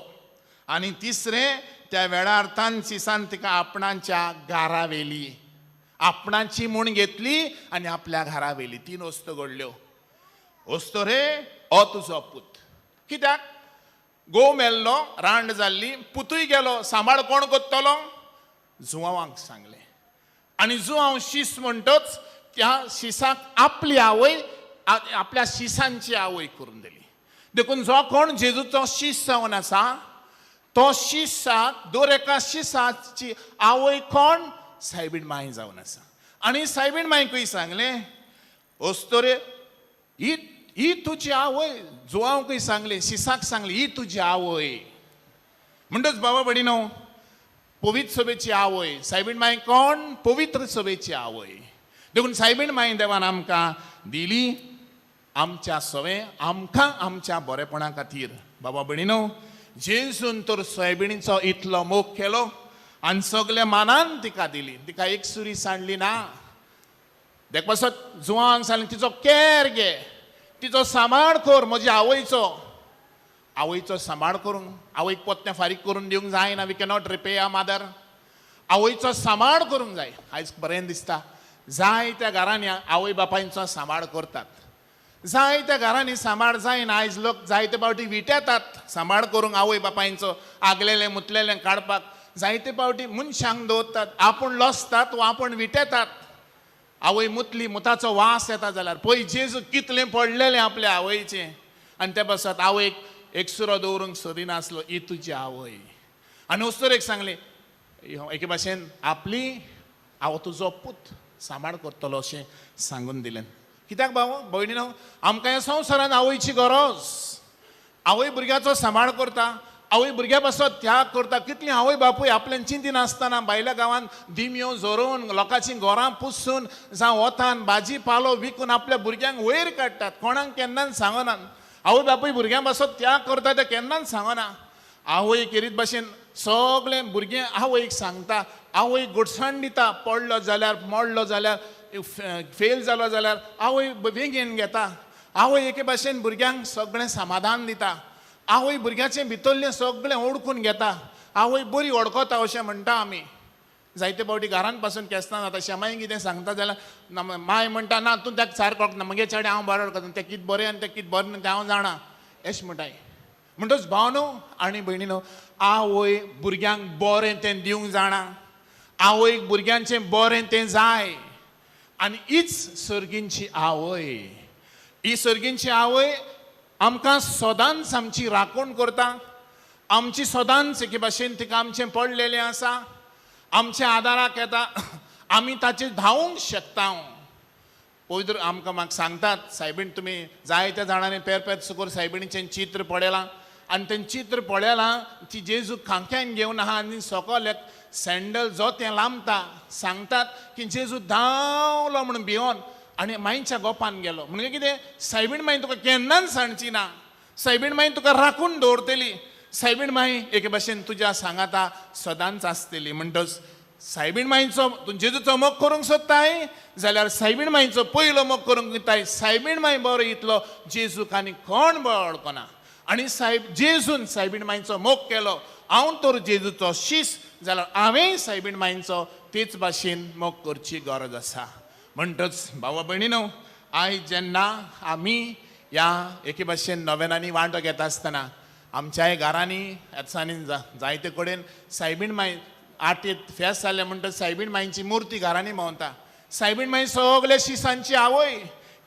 Speaker 8: आनी तिसरें, त्या वेळार तान शिसान तिका आपणाच्या घरा व्हेली, आपणाची म्हूण घेतली आनी आपल्या घरा व्हेली. तीन वस्तू घडल्यो. अस्तोरे हो तुजो पूत. कित्याक? घोव मेल्लो, रांड जाल्ली, पुतूय गेलो, सांबाळ कोण करतलो? जुवांक सांगलें. आनी जुवांव शीस म्हणटच त्या शिसाक आपली आवय, आपल्या शिसांची आवय करून दिली. देखून जो कोण जेजूचो शीस जावन आसा तो शिसाक, दर एका शिसाची आवय कोण? सायबीण माय जावन आसा. आनी सायबीण मायकूय सांगलें, अस्तोरे ही ही तुजी आवय. जुवांकूय सांगलें, शिसाक सांगलें, ही तुजी आवय. म्हणटच बाबा भयणीनो, पवित्र सभेची आवय सायबीण माय कोण? पवित्र सभेची आवय. देखून सायबीण माय देवान आमकां दिली आमच्या सवें, आमकां आमच्या बरेपणा खातीर. बाबा भयणीनो, जेजून तर सायबिणीचो इतलो मोग केलो आनी सगल्या मानान तिका दिली. तिका एक सुरी सांडली ना. देख पासत जुवांक सांगलें, तिचो केर घे, तिचो सांबाळ कर, म्हज्या आवयचो. आवयचो सांबाळ करूंक, आवयक पोत्तें फारीक करून दिवंक जायना. We cannot repay a mother. आवयचो सांबाळ करूंक जाय. आयज बरें दिसता, जाय त्या घरांनी आवय बापायचो सांबाळ करतात. जायत्या घरांनी सांबाळ जायना. आयज लोक जायते फावटी विटेतात सांबाळ करूंक आवय बापायंचो, आगलेले मुतलेले काडपाक जायते फावटी मनशांक दवरतात, आपूण लसतात वा आपूण विटेतात. आवय मुतली, मुताचो वास येता जाल्यार पळय जेजू कितलें पडलेलें आपल्या आवयचें. आनी ते पासत आवयक एकसुरो दवरूंक सोदिनासलो, ही तुजी आवय. आनी अस्तुरेक सांगलें एके भाशेन आपली हांव तुजो पूत सांबाळ करतलो अशें सांगून दिलें. कित्याक भाव भयणी न्हू, आमकां ह्या संवसारान आवयची गरज. आवय भुरग्याचो सांबाळ करता, आवय भुरग्या पासत त्याग करता. कितली आवय बापूय आपल्यान चिंतिनासतना भायल्या गांवांत दिमयो झरोवन लोकांची घरां पुसून जावं वतान भाजी पालो विकून आपल्या भुरग्यांक वयर काडटात, कोणाक केन्नाच सांगनात. आवय बापूय भुरग्यां पासत त्याग करता ते केन्नाच सांगना. आवय केरीत भाशेन सगळें भुरगें आवयक सांगता, आवय गोडसाण दिता, पडलो जाल्यार मोडलो जाल्यार फेल जालो जाल्यार आवय वेंगेन घेता. आवय एके भाशेन भुरग्यांक सगळें समाधान दिता, आवय भुरग्याचें भितरलें सगळें ओळखून घेता, आवय बरी वळखता अशें म्हणटा आमी. जायते फावटी घरान पासून केसना जाता, शेमाय कितें सांगता जाल्यार माय म्हणटा ना तूं ताका सारको वळखना, मगे चेडे हांव बरो वळखता, तें कितें बरें आनी तें कितें बरें न्हू तें हांव जाणा अशें म्हणटाय. म्हणटच भाव न्हू आनी भयणी न्हू, आवय भुरग्यांक बरें तें दिवंक जाणा, आवयक भुरग्यांचें बरें तें जाय. आनी हीच सर्गींची आवय, ही सर्गींची आवय आमकां सदांच आमची राखण करता, आमची सदांच एके भाशेन तिका आमचें पडलेलें आसा, आमच्या आदाराक येता, आमी ताचेर धांवूंक शकता. पवित्र आमकां म्हाका सांगतात सायबीण तुमी जायत्या जाणांनी पेर पेर सुकोर सायबिणीचें चित्र पळयलां आनी तें चित्र पळयलां ती जेजू खांक्यान घेवन आहा आनी सकयल एक सँडल जोतें लांबता. सांगतात की जेजू धांवलो म्हणून भिवन आनी मांयच्या गोपान गेलो. म्हणजे कितें, सायबीण माई तुका केन्नाच सांडची ना, सायबीण माई तुका राखून दवरतली, सायबीण माई एके भाशेन तुज्या सांगाता सदांच आसतली. म्हणटच सायबीण माईचो तूं जेजूचो मोग करूंक सोदताय जाल्यार सायबीण माईचो पयलो मोग करूंक दिताय. सायबीण माई बरो इतलो जेजूक आनी कोण बरो वळखना. आनी सायब जेजून सायबीण माईचो मोग केलो, हांव तर जेजूचो शीस जाल्यार हांवेंय सायबीण माईचो तेच भाशेन मोग करची गरज आसा. म्हणटच भावा भयणी न्हू, आयज जेन्ना आमी ह्या एके भाशेन नव्यानांनी वांटो घेता आसतना आमच्याय घरांनी दिसांनी जायते कडेन सायबीण माई आठेत फेस्त जालें म्हणटच सायबीण माईची मुर्ती घरांनी भोंवता. सायबीण माई सगल्या शिसांची आवय.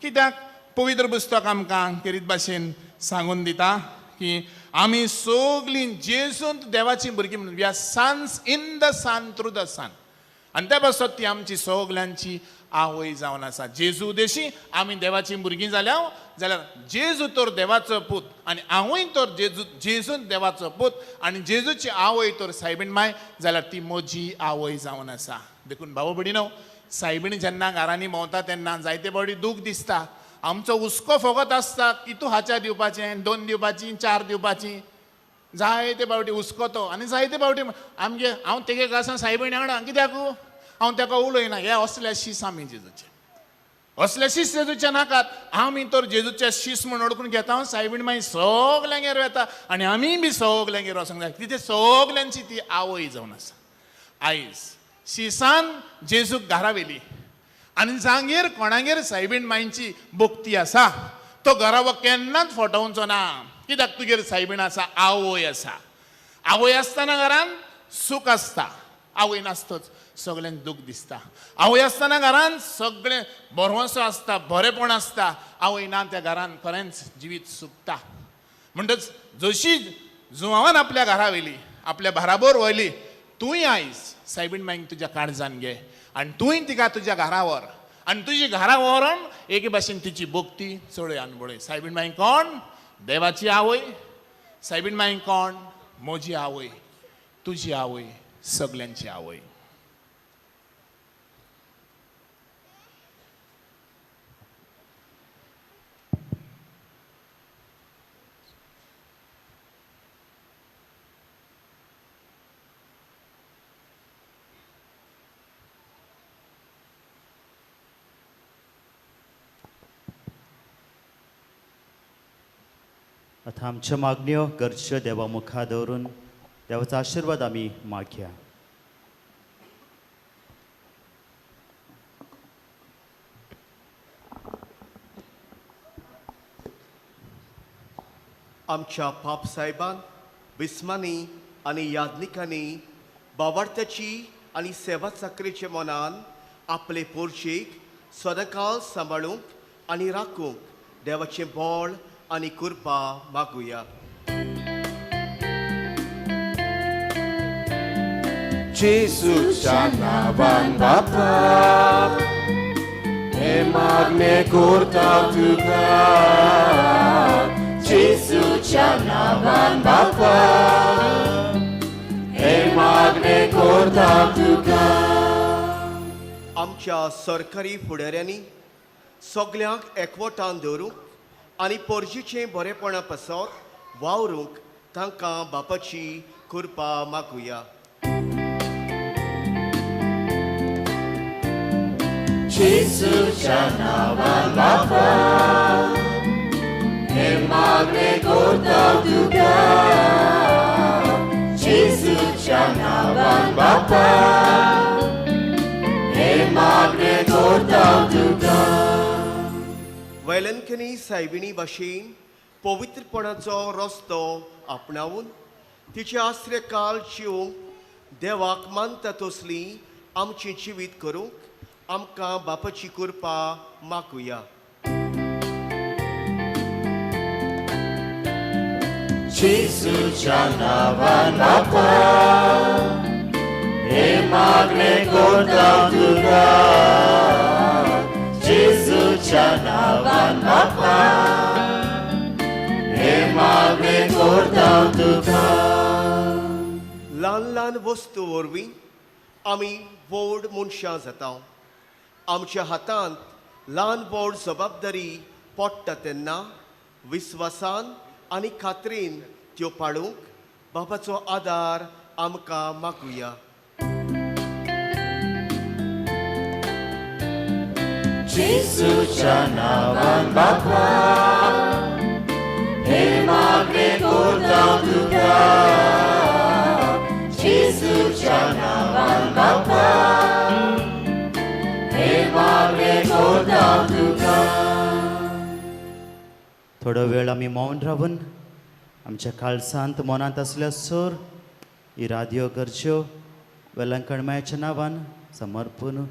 Speaker 8: कित्याक पवित्र पुस्तक आमकां केरीत भाशेन सांगून दिता की आमी सगलीं जेजूंत देवाचीं भुरगीं म्हणून, we are sons in the son through the son. आनी त्या पासत ती आमची सगल्यांची आवय जावन आसा. जेजू देशी आमी देवाचीं भुरगीं जाल्या जाल्यार जेजू तर देवाचो पूत आनी हांवूय तर जेजू जेजून देवाचो पूत आनी जेजूची आवय तर सायबीण माय जाल्यार ती म्हजी आवय जावन आसा. देखून भाव भयणीनो, सायबीण जेन्ना घरांनी भोंवता तेन्ना जायते फावटी दूख दिसता. आमचो हुस्को फकत आसता की तूं हाच्या दिवपाचें, 2 दिवपाची, 4 दिवपाची, जायते फावटी हुस्को तो. आनी जायते फावटी आमगे हांव तेगे आसा सायबीण वांगडा कित्याक हांव ताका उलयना. हे असले शीस आमी जेजूचे, असले शीस जेजूचे नाकात. आमी तर जेजूचे शीस म्हूण वळखून घेता. सायबीण मागीर सगल्यांगेर वेता आनी आमी बी सगल्यांगेर वचूंक जाय. तिचे सगल्यांची ती आवय जावन आसा. आयज शिसान जेजूक घरा व्हेली आनी जांगेर कोणागेर सायबीण मांयची भक्ती आसा तो घरावो केन्नाच फटोवचो ना. कित्याक तुगेर सायबीण आसा, आवय आसा. आवय आसतना घरान सूख आसता, आवय नासतच सगळ्यांक दूख दिसता. आवय आसतना घरान सगळें भरवंसो आसता, बरेपण आसता. आवय ना त्या घरान खरेंच जिवीत सुकता. म्हणटच जशी जुवान आपल्या घरा व्हेली, आपल्या बराबर व्हयली, तूंय आयज सायबीण माईक तुज्या काळजान घे आनी तूंय तिका तुज्या घरा व्हर आनी तुजी घरा व्हरून एके भाशेन तिची भक्ती चडय आनी बळय. सायबीण माई कोण? देवाची आवय. सायबीण माई कोण? म्हजी आवय, तुजी आवय, सगल्यांची आवय.
Speaker 3: आतां आमच्यो मागण्यो गरज्यो देवा मुखार दवरून देवाचो आशिर्वाद आमी मागया.
Speaker 7: आमच्या पाप साहेबान बिस्मांनी आनी याज्ञिकांनी बावार्थ्याची आनी सेवा चाकरेचे मनान आपले पोरचेक सदांकाळ सांबाळूंक आनी राखूंक देवाचें बळ आनी कृपा मागुया.
Speaker 1: जेजूच्या नांवान बापा हे मागणें करता तुका. जेजूच्या नांवान बापा हे मागणें करता तुका.
Speaker 7: आमच्या सरकारी फुडाऱ्यांनी सगल्यांक एकवटान दवरूंक आनी पोरजीचें बरेपणा पासत वावरूंक तांकां बापाची कृपा मागुया.
Speaker 1: जेजूच्या नांवान बापा हे मागणें करता तुका. जेजूच्या नांवान बापा हे मागणें करता तुका.
Speaker 7: वेलंकनी सायबिणी भाशेन पवित्रपणाचो रस्तो आपणावन तिचे आश्रय काळ जिवंक देवाक मानता तसली आमचें जिवीत करूंक आमकां बापाची कृपा मागुया.
Speaker 1: जेजूच्या नांवान बापा हे मागणें करता तुका. जेजूच्या नांवान बापा हे मागणें करता तुका.
Speaker 7: ल्हान ल्हान वस्तू वरवीं आमी व्हड मनशां जाता. आमच्या हातांत ल्हान व्हड जबाबदारी पडटा तेन्ना विस्वासान आनी खात्रीन त्यो पाळूंक बाबाचो आदार आमकां मागुया.
Speaker 1: जेजूच्या नांवान बापा हे मागणें करता तुका. जेजूच्या नांवान बापा हे मागणें करता तुका.
Speaker 3: थोडो वेळ आमी मौन रावन आमच्या काळसांत मनांत आसल्या सर इराद्यो गरज्यो वेलंकण मायाच्या नांवान समर्पून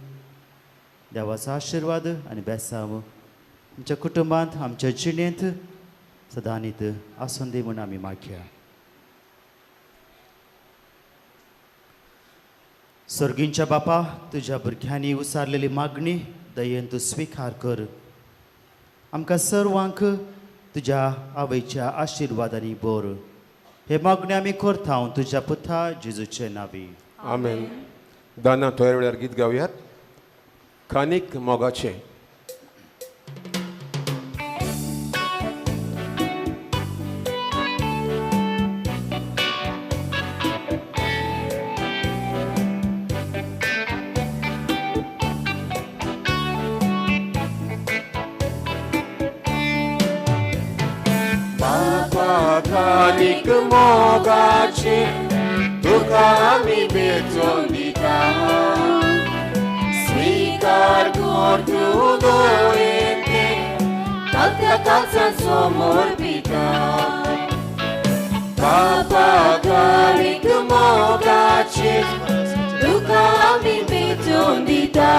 Speaker 3: देवाचो आशिर्वाद आनी बेसांव आमच्या कुटुंबांत आमच्या जिणेंत सदांनीत आसून दी म्हूण आमी मागया. सर्गींच्या बापा, तुज्या भुरग्यांनी उसारलेली मागणी दयेन तूं स्विकार कर. आमकां सर्वांक तुज्या आवयच्या आशिर्वादांनी बोर. हे मागणी आमी करता तुज्या पुता जेजूचे नांवी.
Speaker 1: आमेन. दाना थोड्या वेळार गीत गावयात खानीक मोगाचें. बापा खानीक मोगाचें तुका आमी भेटोवन दिता. स्वीकार कर तूं दयेन ताच्या काळजान समर्पिता. बापा खानीक मोगाचें तुका आमी भेटोवन दिता.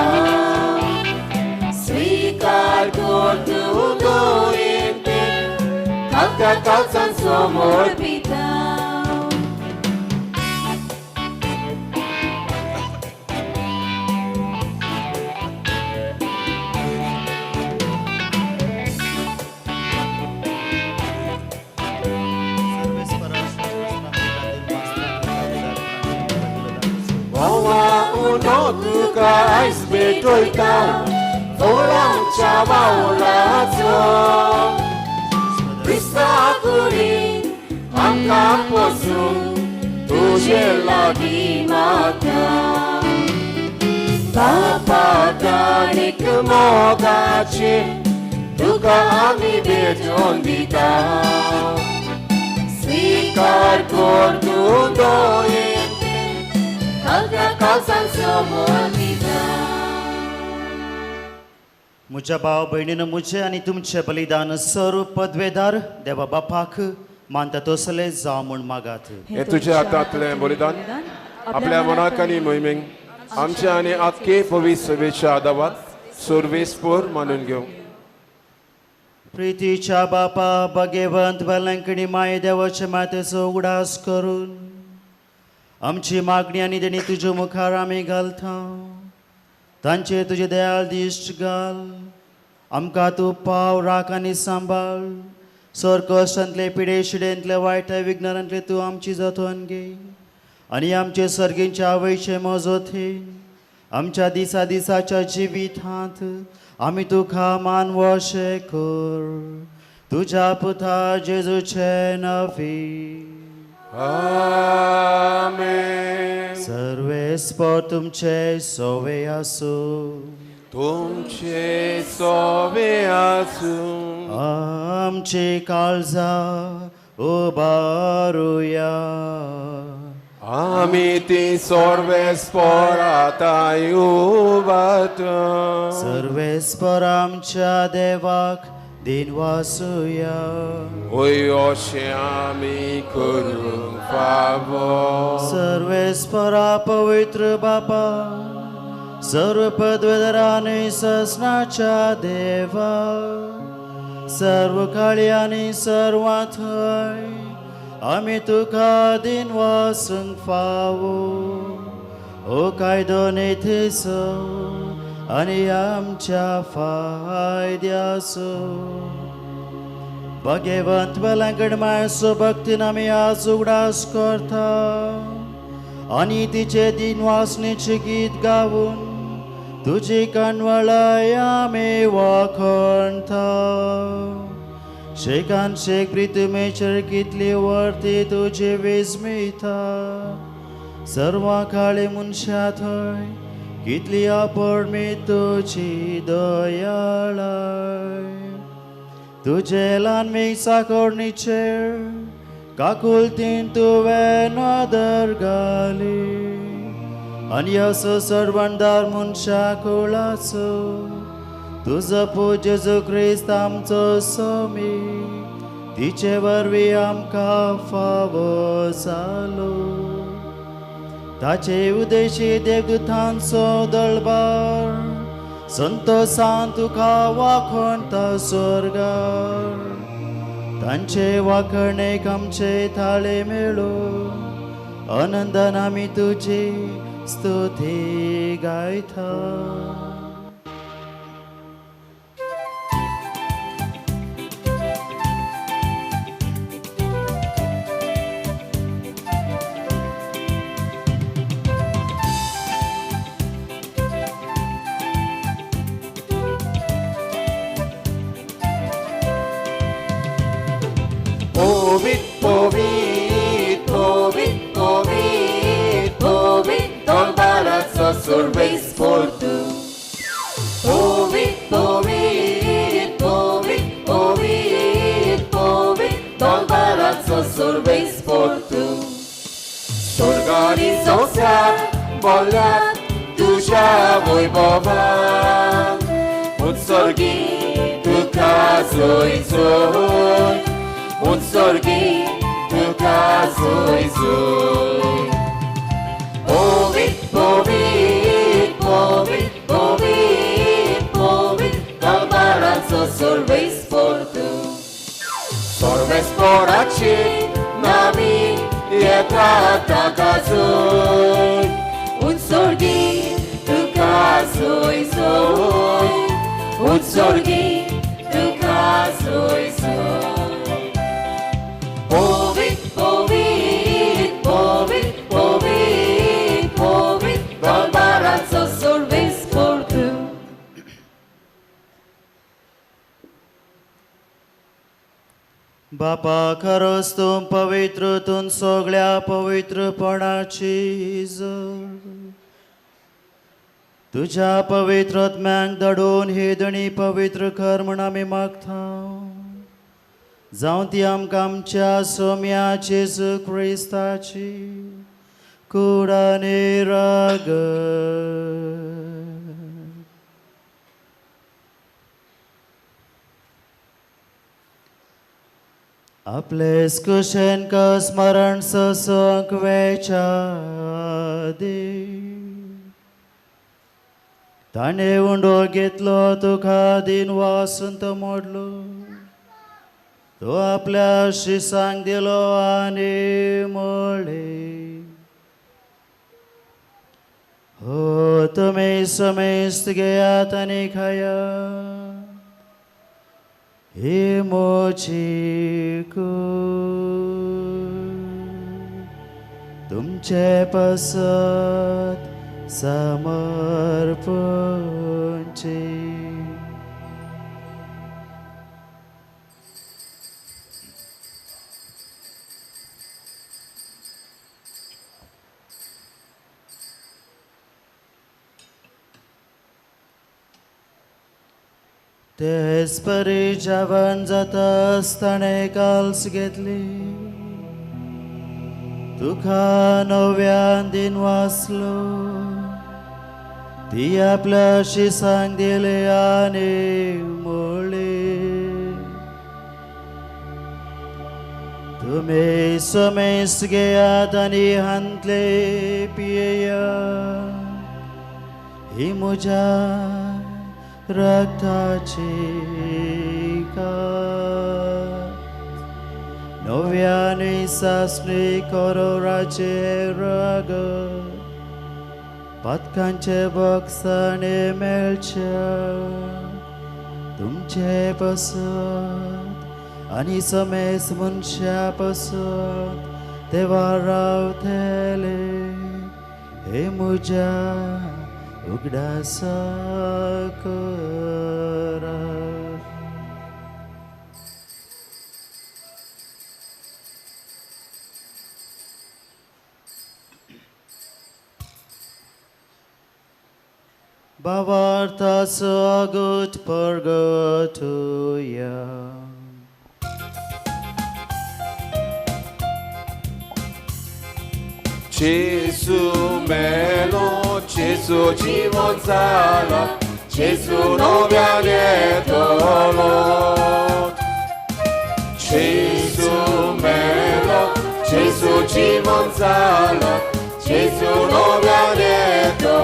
Speaker 1: स्वीकार कर तूं दयेन ताच्या काळजान समर्पिता. तुका आयज भेटयता फुलांच्या बावलाचो. क्रिस्ता कुडीन आमकां पोसूं तुजे लागीं मागता. बापा काणीक मोगाचें तुका आमी भेटोवन दिता. स्वीकार कर तूं दयेन
Speaker 3: म्हज्या भाव भयणीन म्हजें आनी तुमचें बलिदान सर्व पदवेदार देवा बापाक मानता तसले जावं म्हूण मागात.
Speaker 1: हे तुज्या हातांतलें बलिदान आपल्या मनाक आनी मोहिमेक आमच्या आनी आख्खे पवित्र सभेच्या आदावात सर्वेस्पोर मानून घेवं.
Speaker 3: प्रितीच्या बापा भगेवंत वेलंकणी माय देवाचे मातेचो उगडास करून आमची मागणी आनी देणी तुज्या मुखार आमी घालता. तांचे तुजे दयाळ दिश्ट घाल, आमकां तूं पाव राख आनी सांबाळ. सर्कस्टांतले पिडे शिडेंतले वायट विज्ञानांतले तूं आमची जतन घे आनी आमचे सर्गींच्या आवयचे मजोथेन आमच्या दिसा दिसाच्या जिवितांत आमी तुका मानवशे कर. तुज्या पुता जेजूचे नवी.
Speaker 1: आमेन.
Speaker 3: सर्वेस्पर तुमचे सोवे आसूं.
Speaker 1: तुमचे सोवे आसूं.
Speaker 3: आमची काळजा उबारुया.
Speaker 1: आमी ती सर्वेस्पराताय उबारता.
Speaker 3: सर्वेस्पर आमच्या देवाक दिनवासुया.
Speaker 1: वय अशें आमी करूंक फावो.
Speaker 3: सर्वेस्परा पवित्र बापा, सर्व पदवेदरांनी ससनाच्या देवा, सर्व काळी आनी सर्वां थंय आमी तुका दिनवासूंक फावो. ओ कायदो नेथेसो आनी आमच्या फायद्याचो. भगवंत वेलंकट मायसो भक्तीन आमी आज उगडास करता आनी तिचे दिनवासनेचें गीत गावन तुजी कानवळाय आमी वाखणता. शेकान शेक प्रितमेचर कितली वर्ती तुजी वीज मेळटा. सर्वां काळी मनशां थंय कितली अपरमीत तुजी दयाळाय. तुजे ल्हान साकोरणीचेर काकुलतीन तुवें नदर घाली आनी असो सर्वणदार मनशा कुळाचो तुजो पूत जेजू क्रिस्त आमचो स्वामी तिचे वरवीं आमकां फावो जालो. ताचे उदेशी देवदूतांचो दळबार संतोसान तुका वाखणता स्वर्गार. तांचे वाखणेक आमचे थाळे मेळो आनंदान आमी तुजी स्तुती गायता.
Speaker 1: Povit, povit, povit, povit, povit, dolbarazzo survesportu. Povit, povit, povit, povit, povit, dolbarazzo survesportu. Sorgani zosa, bolat, tuja voi bova. Utsorgi, tuka zoi zoi. Utsorgi, tuka zoi zoi. Povit, povit, povit, povit, povit, dolbarazzo survesportu. Sorvesporaci, nami, e tata zoi.
Speaker 6: Utsorgi, tuka zoi zoi. Utsorgi, tuka zoi zoi.
Speaker 1: Povit, povit, povit, povit, povit, dolbarazzo
Speaker 6: survesportu.
Speaker 3: बापा खरोच तूं पवित्र, तूं सगळ्या पवित्रपणाची जड. तुज्या पवित्र आत्म्यांक धाडून ही दणी पवित्र कर म्हूण आमी मागता. जावं ती आमकां आमच्या सोम्या जेजू क्रिस्ताची कूड आनी राग. आपले कुशेन स्मरण ससंक वेच्या दी ताणें उंडो घेतलो तुका दिन वासंत मोडलो तो आपल्या शिसांक दिलो आनी म्हणलें हो तुमी समेस्त घेयात आनी खायात ही म्हजी कूड तुमचे पासत समर्पणची. तेच परी जेवण जाता आसतना काल्स घेतली तुका नव्यान दिन वाचलो ती आपल्या शिसांक दिली आनी म्हणली तुमी समेस्त घेयात आनी हांतले पियेयात ही म्हज्या रक्ताची कास नव्याने सासणी करोराचे रगत पातकांचे बक्षाणे मेळचे तुमचे पसत आनी समेस मनशा पसत देवा रावतले हे म्हज्या उगडासा करा. भावार्थाचो अगूट परगटुया.
Speaker 1: Gesù melo, Gesù जीवन जाला, Gesù नव्यान येतलो. Gesù melo, Gesù जीवन जाला, Gesù नव्यान येतलो.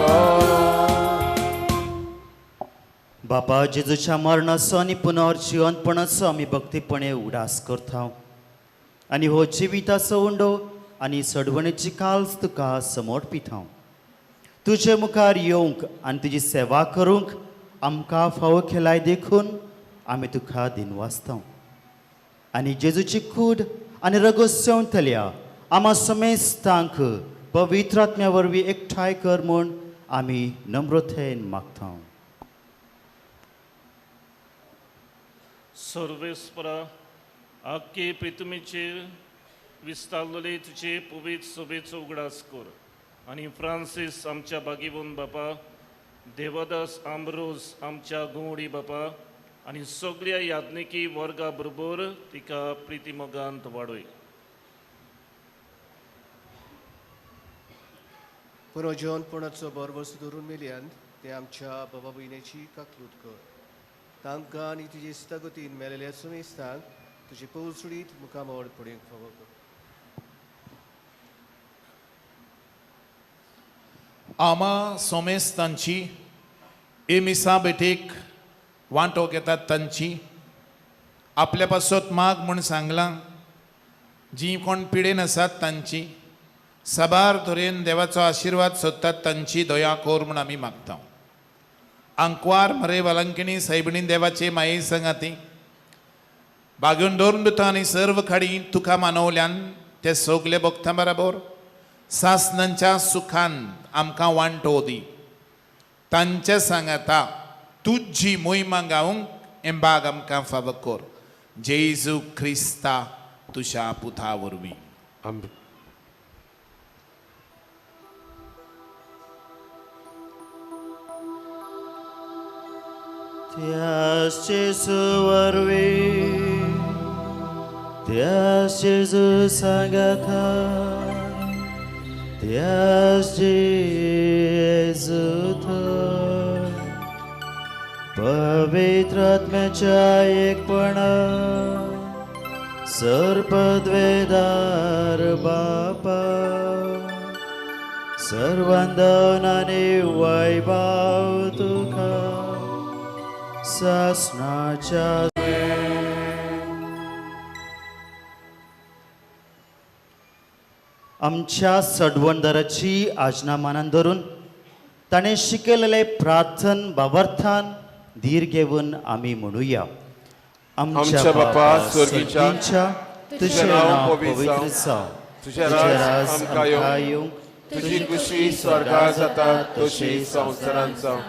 Speaker 3: बापा जेजूच्या मरणाचो आनी पुनर्जिवनपणाचो आमी भक्तीपणे उगडास करता आनी हो जिविताचो उंडो आनी सडवणेची काल्स तुका समर्पिता. तुजे मुखार येवंक आनी तुजी सेवा करूंक आमकां फावो केलाय देखून आमी तुका दिनवासता आनी जेजूची कूड आनी रगत सेवतल्या आमा समेस्तांक पवित्र आत्म्या वरवीं एकठांय कर म्हूण आमी नम्रतेन मागता.
Speaker 9: सर्वेस्परा आख्खे पृथ्वीचेर विस्तारलेले तुजे पवित्र सभेचो उगडास कर आनी फ्रांसीस आमच्या बागीवन बापा, देवदास आंब्रोज आमच्या गवडी बापा आनी सगळ्या याज्ञिकी वर्गा बरोबर तिका प्रितीमोगांत वाडय.
Speaker 7: पुनर्जीवनपणाचो बरवस धरून मेल्यान ते आमच्या बाबा भयणीची काकलूत कर. तांकां आनी तुजे इस्तागतीन मेलेल्या सुमेस्तांक तुजे पवसुडीत मुखामळ पडूंक फावो कर.
Speaker 8: आमा सोमेस्तांची ए मिसा भेटेक वांटो घेतात तांची आपल्या पासत माग म्हूण सांगलां जी कोण पिडेन आसात तांची साबार तरेन देवाचो आशिर्वाद सोदतात तांची दया कर म्हूण आमी मागता. आंकवार मरे वलंकिणी सायबिणी देवाचे माये संगाती बागेवन दवरून दिता आनी सर्व खाडी तुका मानवल्यान ते सगले भक्तां बराबर सासनांच्या सुखान आमकां वांटो दी. तांचे सांगाता तुजी मोहिमा गावंक हें बाग आमकां फावो कर. जेजू क्रिस्ता तुज्या पुता वरवीं.
Speaker 3: त्याच जेजू वरवीं, त्याच जेजू सांगाता, त्याच जेजू थंय पवित्र आत्म्याच्या एकपणान सर्पद्वेदार बापा सर्वंदन आनी वैभव तुका सासणाच्या. आमच्या सडवणदाराची आज्ञा मानान धरून ताणें शिकयलेलें प्रार्थन बावर्थान धीर घेवन आमी म्हणुया.
Speaker 1: आमच्या बापा स्वर्गीच्या,
Speaker 3: तुझें नांव पवित्र जावं,
Speaker 1: तुझें राज आमकां येवं, तुजी खुशी स्वर्गार जाता तशी संवसारांत जावं.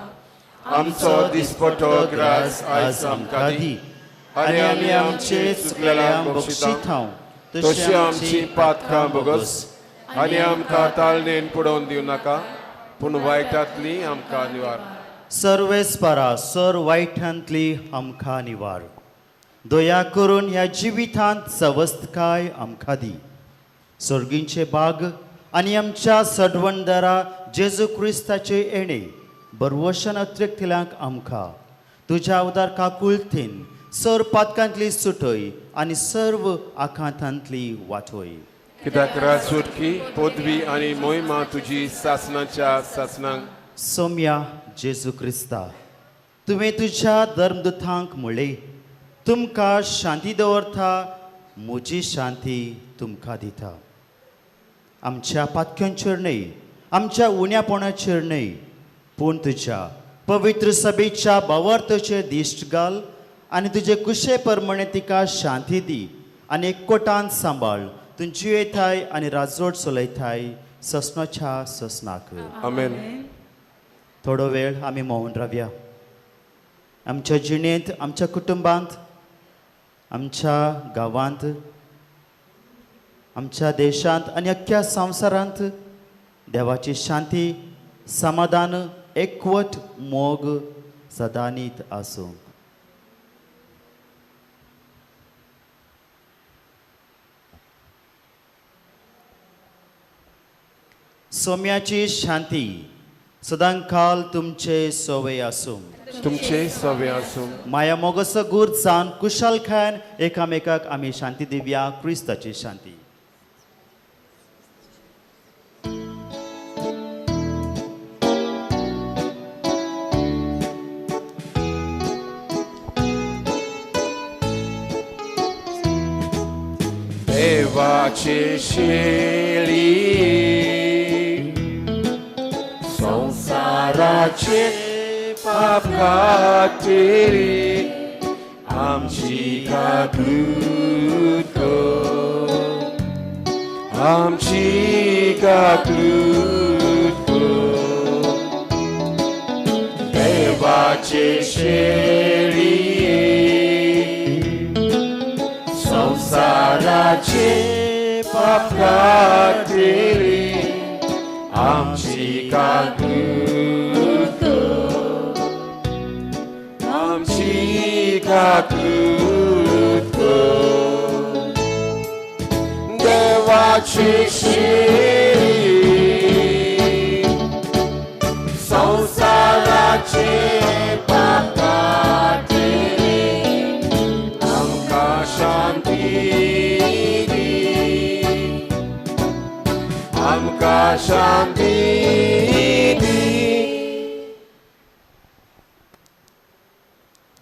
Speaker 1: आमचो दिसपटो ग्रास आयज आमकां दी आनी आमी आमचे चुकलेल्यांक बक्षितांव तशी आमची पातकां भोगस आनी आमकां ताळणेन पुडोवन दिवं नाका पूण वायटांतली आमकां निवार.
Speaker 3: सर्वेस्परा सर वायटांतली आमकां निवार. दया करून ह्या जिवितांत सवस्तकाय आमकां दी. सर्गींचे बाग आनी आमच्या सडवणदारा जेजू क्रिस्ताचे येणे बरवशन अतिरिक्तल्यांक आमकां तुज्या उदार काकुळतीन सर पातकांतली सुटय आनी सर्व आखातांतली वाटय.
Speaker 1: कित्याक राज सुटकी पदवी आनी मोहिमा तुजी सासणाच्या सासणांक.
Speaker 3: सोम्या जेजू क्रिस्ता, तुवें तुज्या धर्मदुतांक म्हणलें, तुमकां शांती दवरता, म्हजी शांती तुमकां दिता. आमच्या पातक्यांचेर न्हय, आमच्या उण्यापणाचेर न्हय, पूण तुज्या पवित्र सभेच्या भावार्थाचेर दिश्ट घाल आनी तुजे कुशे प्रमाणे तिका शांती दी आनी एकवटान सांबाळ. तूं जियेताय आनी राजवट चलयताय ससनाच्या ससनाक.
Speaker 1: आमेन.
Speaker 3: थोडो वेळ आमी मौन रावया. आमच्या जिणेंत, आमच्या कुटुंबांत, आमच्या गांवांत, आमच्या देशांत आनी अख्ख्या संवसारांत देवाची शांती, समाधान, एकवट, मोग सदांनीत आसूं. सोम्याची शांती सदांकाल तुमचे सवय आसूं.
Speaker 1: तुमचे सवय आसूं.
Speaker 3: माया मोगसो गूर जावन कुशालकायेन एकामेकाक आमी शांती दिवया. क्रिस्ताची शांती.
Speaker 1: देवाची शेळी संसाराचे पाप काडटली आमची काकूत कर, आमची काकूत कर. देवाचे शेळी संसाराचे पाप काडटली आमची काकूत कर, आमची काकूत कर. देवाची शेळी संसाराचे पाप काडटली आमकां शांती दी, आमकां शांती दी.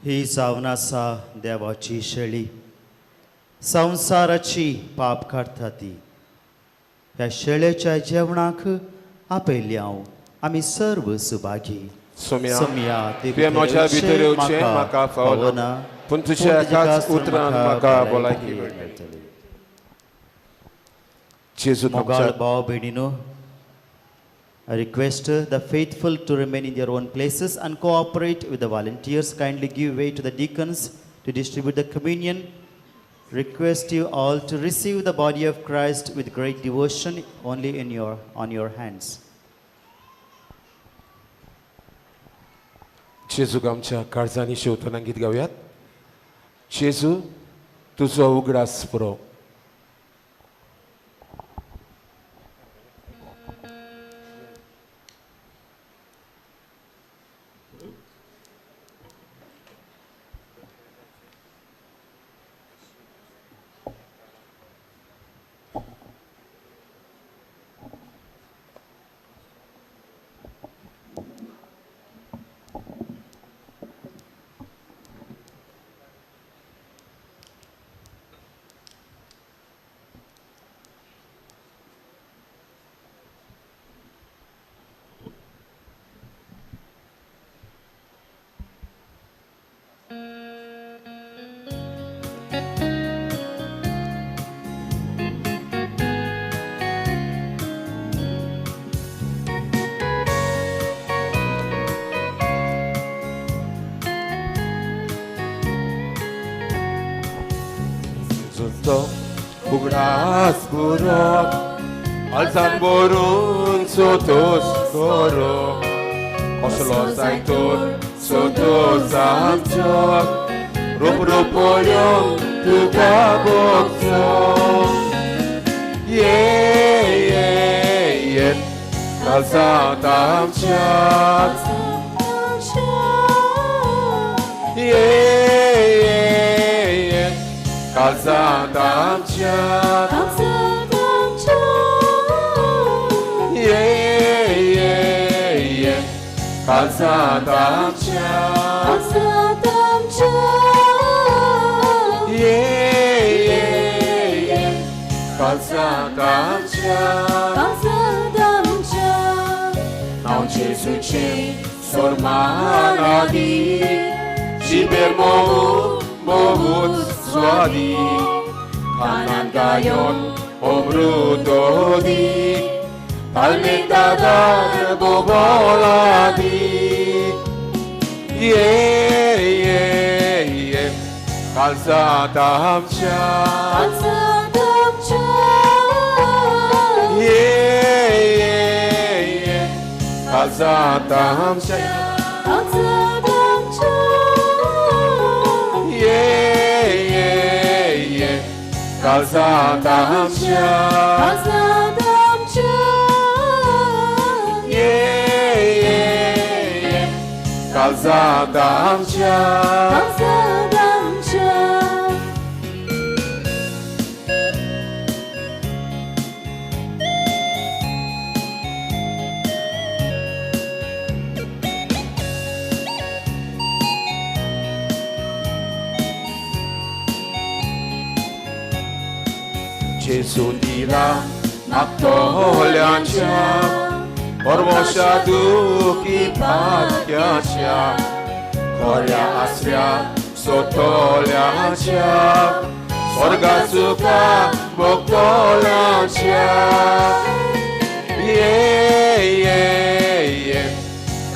Speaker 3: ही जावन आसा देवाची शेळी, संवसाराची पाप काडटा ती. ह्या शेळेच्या जेवणाक आपयल्ली हांव आमी सर्व सुभागी.
Speaker 1: सोम्या, तुवें म्हज्या भितर येवचें म्हाका फावना, पूण तुज्या एकाच उतरान म्हाका भलायकी मेळटली. जेजू
Speaker 3: मोगाळ भाव भयणीनो, I request the faithful to remain in their own places and cooperate with the volunteers. Kindly give way to the deacons to distribute the communion. Request you all to receive the body of Christ with great devotion only in on your hands.
Speaker 1: जेजूक आमच्या काळजांनी शेवतना गीत गावयात. जेजू तुजो उगडास पुरो. जेजूचो उगडास पुरो आलसान भरून सोतोस करो कसलो जायतो सोतोस आमचो रूप रूप पळोवन तुका भोगचो ये ये ये काळजांत आमच्या ये ये ये काळजांत आमच्या ये ये ये काळजांत आमच्या ये ये ये काळजांत आमच्या नांव जेजूचें सोर्मानादी जिबेर मोहू मोहूच स्वादी कानान गायोन अमृतोदी तालमेतादार बोबोलादी ये ये ये काळजांत आमच्या ये ये ये काळजांत आमच्या ये ये ये काळजांत आमच्या ये ये ये काळजांत आमच्या जेजू दिला मागतोल्यांच्या परवशा दुखी भाग्याच्या खऱ्या आसऱ्या सोतोल्यांच्या स्वर्गा सुखा भोगतोल्यांच्या ये ये ये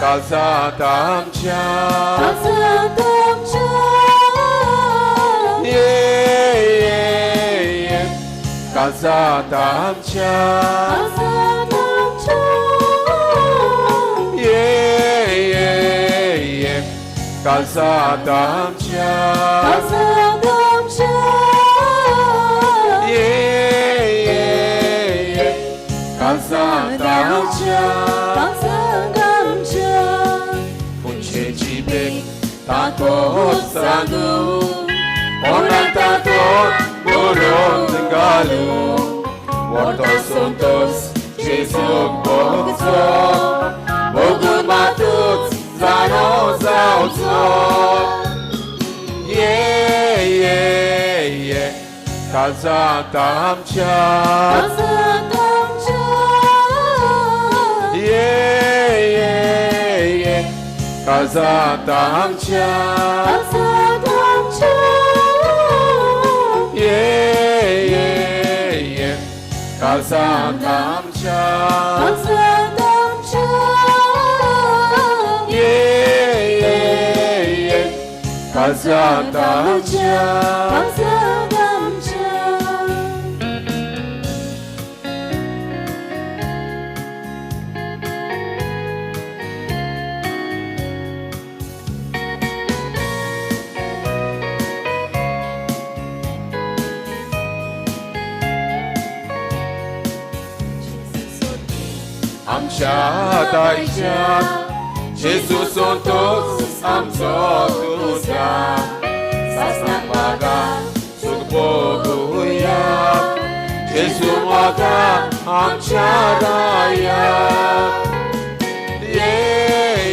Speaker 1: काळजांत आमच्या ये ये ये काळजांत आमच्या ये ये ये काळजांत आमच्या ये ये ये काळजांत आमच्या फुंचे जिबेक तातोत सांगू कोणाक तातोत बरोवन घालू व्हरतो संतोस जेजूक भोगचो भोगून मातूच जाणो जावचो ये ये ये काळजांत आमच्या ये ये ये काळजांत आमच्या ये ये ये काळजांत आमच्या ये ये ये काळजांत आमच्या आमच्या दायज्यात जेजू संतोस आमचो तुझा सासणाक मागा सूख भोगुया जेजू मोगा आमच्या राया ये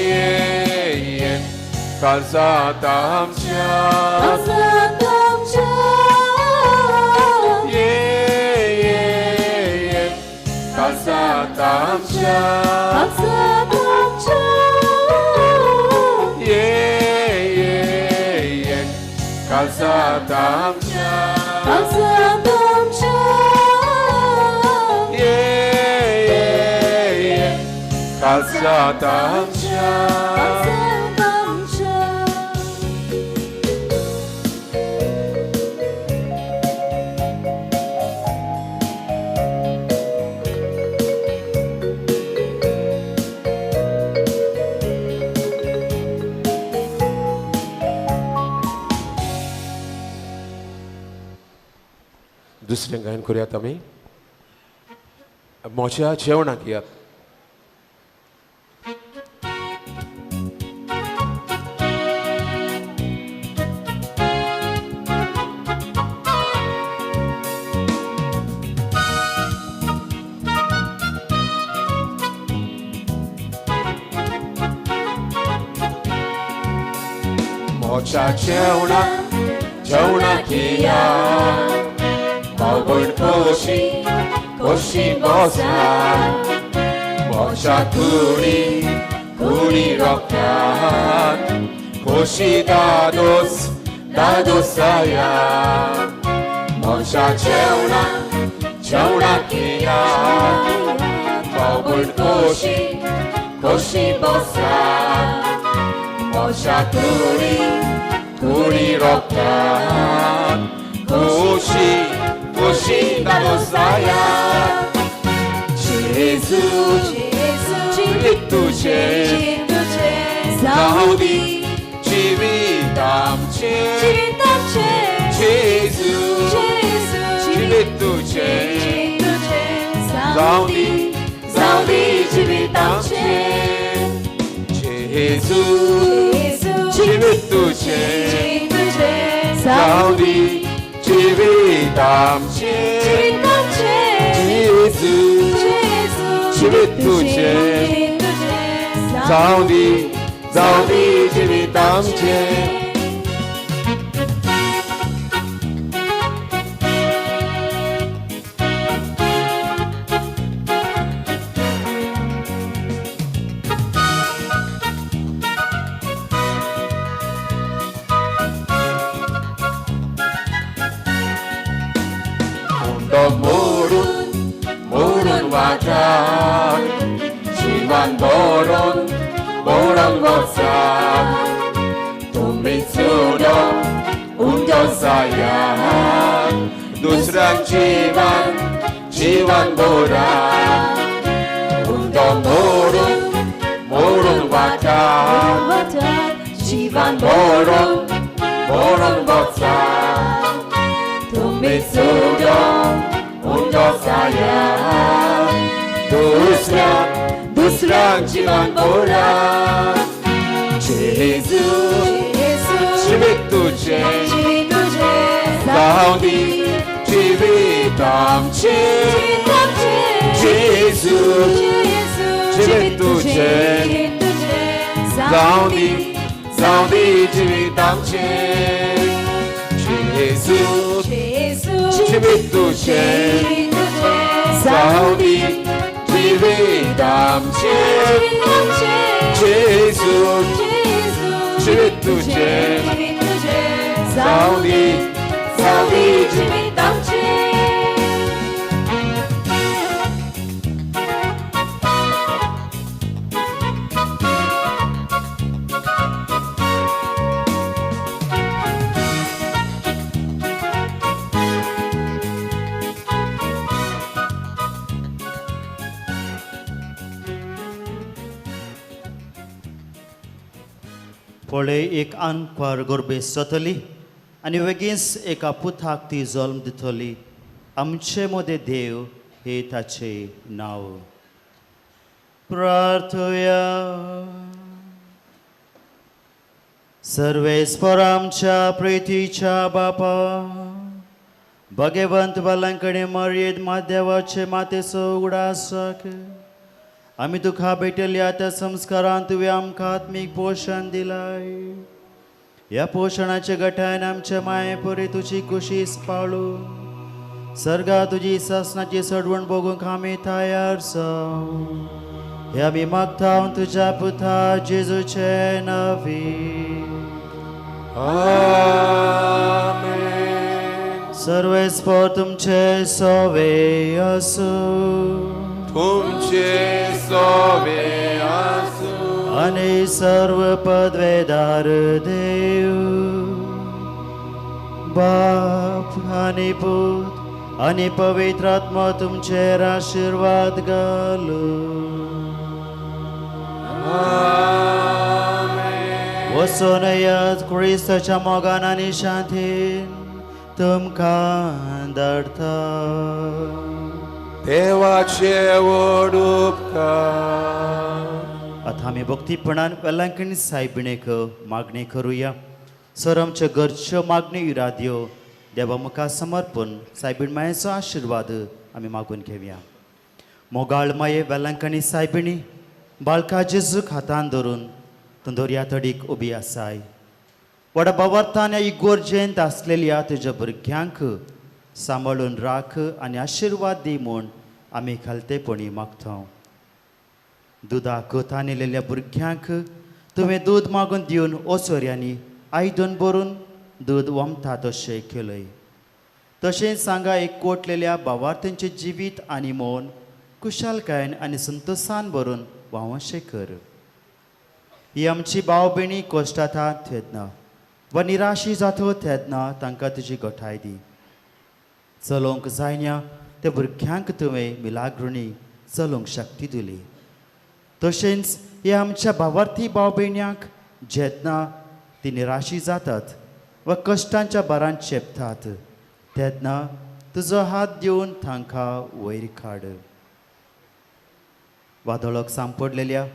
Speaker 1: ये ये काळजांत आमच्या ये ये ये काळजांत आमच्या ये ये ये काळजांत आमच्या ये ये ये काळजांत आमच्या
Speaker 10: दुसरें गायन करुयात आमी. म्हज्या जेवणाक येयात. म्हज्या जेवणाक जेवणाक येयात, भावभयण खोशी खोशी बसात, म्हज्या कुडी कुडी रोखतात, खोशी दादोस दादोस जायात. म्हज्या जेवणाक जेवणाक येयात, भावभयण खोशी खोशी बसात, म्हज्या कुडी कुडी रोखतात, खोशी खोशी दादोस जायात. जेजू जिवीत तुजें जावं दी जिवीत आमचें, जेजू जिवीत तुजें जावं दी जावं दी जिवीत आमचें, जेजू जिवीत तुजें जावं दी जिवीत आमचें, जेजू जिवीत तुजें जावं दी जावं दी जिवीत आमचें. मोडून मोडून वाटात, जिवान बोरोन बोरोन वचात, तुमी चुडो उंडो जायात, दुसऱ्यांक जिवान जिवान बोरात. उंडो मोडून मोडून वाटात, जिवान बोरोन बोरोन वचात, तुमी चुडो उंडो जायात, दुसऱ्यांक दुसऱ्यांक जिवान बोरात. जेजू जिवीत तुजें जावं दी जिवीत आमचें, जेजू जिवीत तुजें जावं दी जावं दी जिवीत आमचें, जेजू जिवीत तुजें जावं दी जिवीत आमचें, जेजू जिवीत तुजें जावं दी जावं दी जिवीत आमचें.
Speaker 3: पळय एक आंकवार गोरबेस जातली आनी वेगींच एका पुताक ती जल्म दितली. आमचे मदें देव हे ताचें नांव. प्रार्थया. सर्वेस्पर आमच्या प्रितीच्या बापा, भगवंत बालांकडे मर्येद माध्यवाचे मातेचो उगडासाक आमी तुका भेटल्या त्या संस्कारान तुवें आमकां आत्मीक पोशण दिलाय. ह्या पोशणाच्या गटान आमच्या मायेपरी तुजी कुशीस पाळू सर्गा तुजी सासनाची सडवण भोगूंक आमी तयार जावं. हे आमी मागता तुज्या पुता जेजूचे नांवी.
Speaker 10: आमेन.
Speaker 3: सर्वेस्पर तुमचे सोवे आसूं,
Speaker 10: तुमचे सोवे आसूं,
Speaker 3: आनी सर्व पदवेदार देव बाप आनी पूत आनी पवित्र आत्मा तुमचेर आशिर्वाद घालूं. वचून येयात क्रिस्ताच्या मोगान आनी शांतीन. तुमकां धाडटा.
Speaker 10: देवाचे व्हड उपकार.
Speaker 3: आतां आमी भक्तीपणान वेलांकणी सायबिणेक मागणी करुया. सर आमच्यो घरच्यो मागण्यो इराद्यो देवा मुखार समर्पण सायबीण मायेचो आशिर्वाद आमी मागून घेवया. मोगाळ माये वेलांकणी सायबिणी बाळका जेजूक हातान धरून तूं दर्या तडीक उबी आसाय. व्हडा बावर्थान ह्या इगोर्जेंत आसलेल्या तुज्या भुरग्यांक सांबाळून राख आनी आशिर्वाद दी म्हूण आमी खालतेपणी मागता. दुदाक तानेलेल्या भुरग्यांक तुवें दूद मागून दिवन ओसोऱ्यांनी आयदन भरून दूद वमता तशें केलय. तशेंच सांगा एकवटलेल्या बावार्थांचें जिवीत आनी मौन कुशालकायेन आनी संतोशान भरून व्हांवशें कर. ही आमची भाव भयणी कश्टाता तेन्ना वा निराशी जाता तेन्ना तांकां तुजी गोठाय दी. चलोवंक जायना त्या भुरग्यांक तुवें मिलाग्रणी चलोवंक शक्ती दिली. तशेंच ह्या आमच्या भावार्थी भाव भयण्यांक जेन्ना ती निराशी जातात वा कश्टांच्या भारान चेपतात तेन्ना तुजो हात दिवन तांकां वयर काड. वादळाक सांपडलेल्या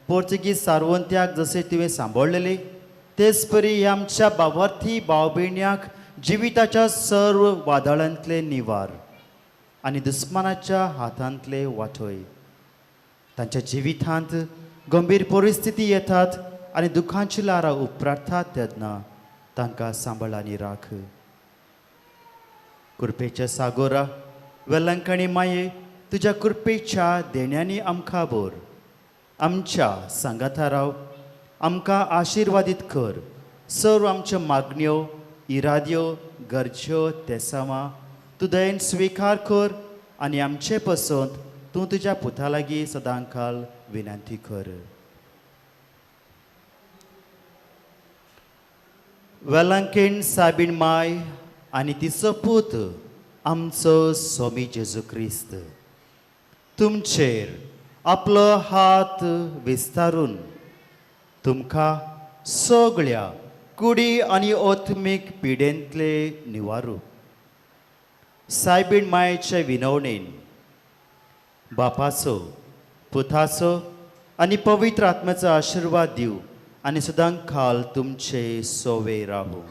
Speaker 3: पोर्तुगीज सारवंत्याक जशें तुवें सांबाळलेलें तेच परी ह्या आमच्या भावार्थी भाव भयण्यांक जिविताच्या सर्व वादळांतले निवार आनी दुस्मानाच्या हातांतले वाटय. तांच्या जिवितांत गंभीर परिस्थिती येतात आनी दुखांची ल्हारां उपराटतात तेन्ना तांकां सांबाळ आनी राख. कृपेच्या सागोरा वेलंकणी माये तुज्या कृपेच्या देण्यांनी आमकां भर. आमच्या सांगाता राव, आमकां आशिर्वादीत कर. सर्व आमच्यो मागण्यो इराद्यो गरज्यो तेसांवां तूं दयेन स्विकार कर आनी आमचे पसंत तूं तुज्या पुता लागीं सदांकाल विनंती कर. वेलांकेन साबीण माय आनी तिचो पूत आमचो स्वामी जेजू क्रिस्त तुमचेर आपलो हात विस्तारून तुमकां सगळ्या कुडी आनी आत्मीक पिडेंतले निवारू. सायबीण मायेचे विनवणेन बापाचो पुताचो आनी पवित्र आत्म्याचो आशिर्वाद दिवं आनी सदां खाल तुमचे सोवे रावूं.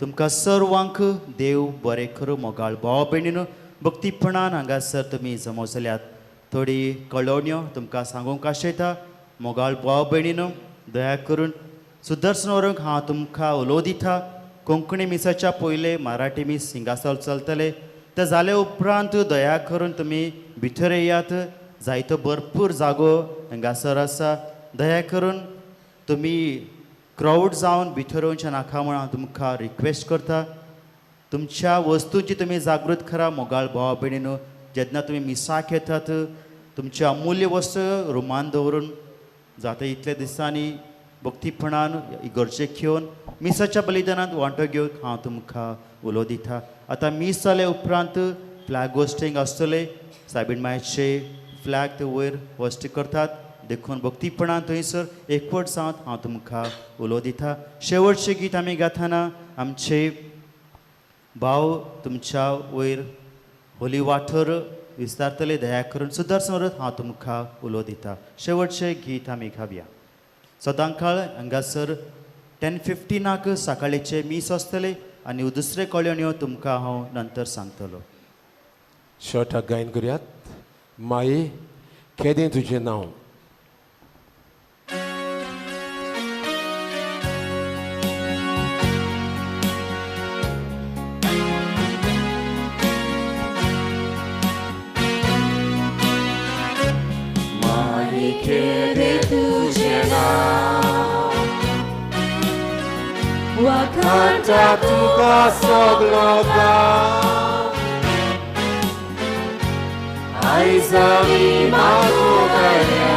Speaker 3: तुमकां सर्वांक देव बरें करूं. मोगाळ भाव भयणीनो भक्तीपणान हांगासर तुमी जमो जाल्यात. थोडी कळोवण्यो तुमकां सांगूंक आशयता. मोगाळ भाव भयणीनो दया करून सुदर्शन व्हरूंक हांव तुमकां उलोव दिता. कोंकणी मिसाच्या पयले मराठी मीस हिंगासर चलतले. ते जाले उपरांत दया करून तुमी भितर येयात. जायतो भरपूर जागो हांगासर आसा. दया करून तुमी क्रावड जावन भितर येवचें नाका म्हूण हांव तुमकां रिक्वेस्ट करता. तुमच्या वस्तूंची तुमी जागृत करा. मोगाळ भाव भयणीनो जेन्ना तुमी मिसाक येतात तुमच्यो अमूल्य वस्तू रुमान दवरून जाता इतल्या दिसांनी भक्तीपणान इगर्जेक घेवन मिसाच्या बलिदानांत वांटो घेवंक हांव तुमकां उलो दिता. आतां मीस जाले उपरांत फ्लॅग होस्टींग आसतलें. सायबीण मायचे फ्लॅग ते वयर होस्ट करतात. देखून भक्तीपणान थंयसर एकवट जावन हांव तुमकां उलो दिता. शेवटचें गीत आमी गाताना आमचे भाव तुमच्या वयर होली वाठार विस्तारतले. दया करून सुदर्शन हांव तुमकां उलो दिता. शेवटचें गीत आमी गावया. सदांकाळ हांगासर 10:15 सकाळीचें मीस आसतलें आनी दुसरें कळोवण्यो तुमकां हांव नंतर सांगतलो.
Speaker 10: शॉर्टाक गायन करुयात. माई केदें तुजें नांव.
Speaker 6: वाखाणटा
Speaker 10: तुका सगलो गांव आयज आमी मागूंक आयल्या.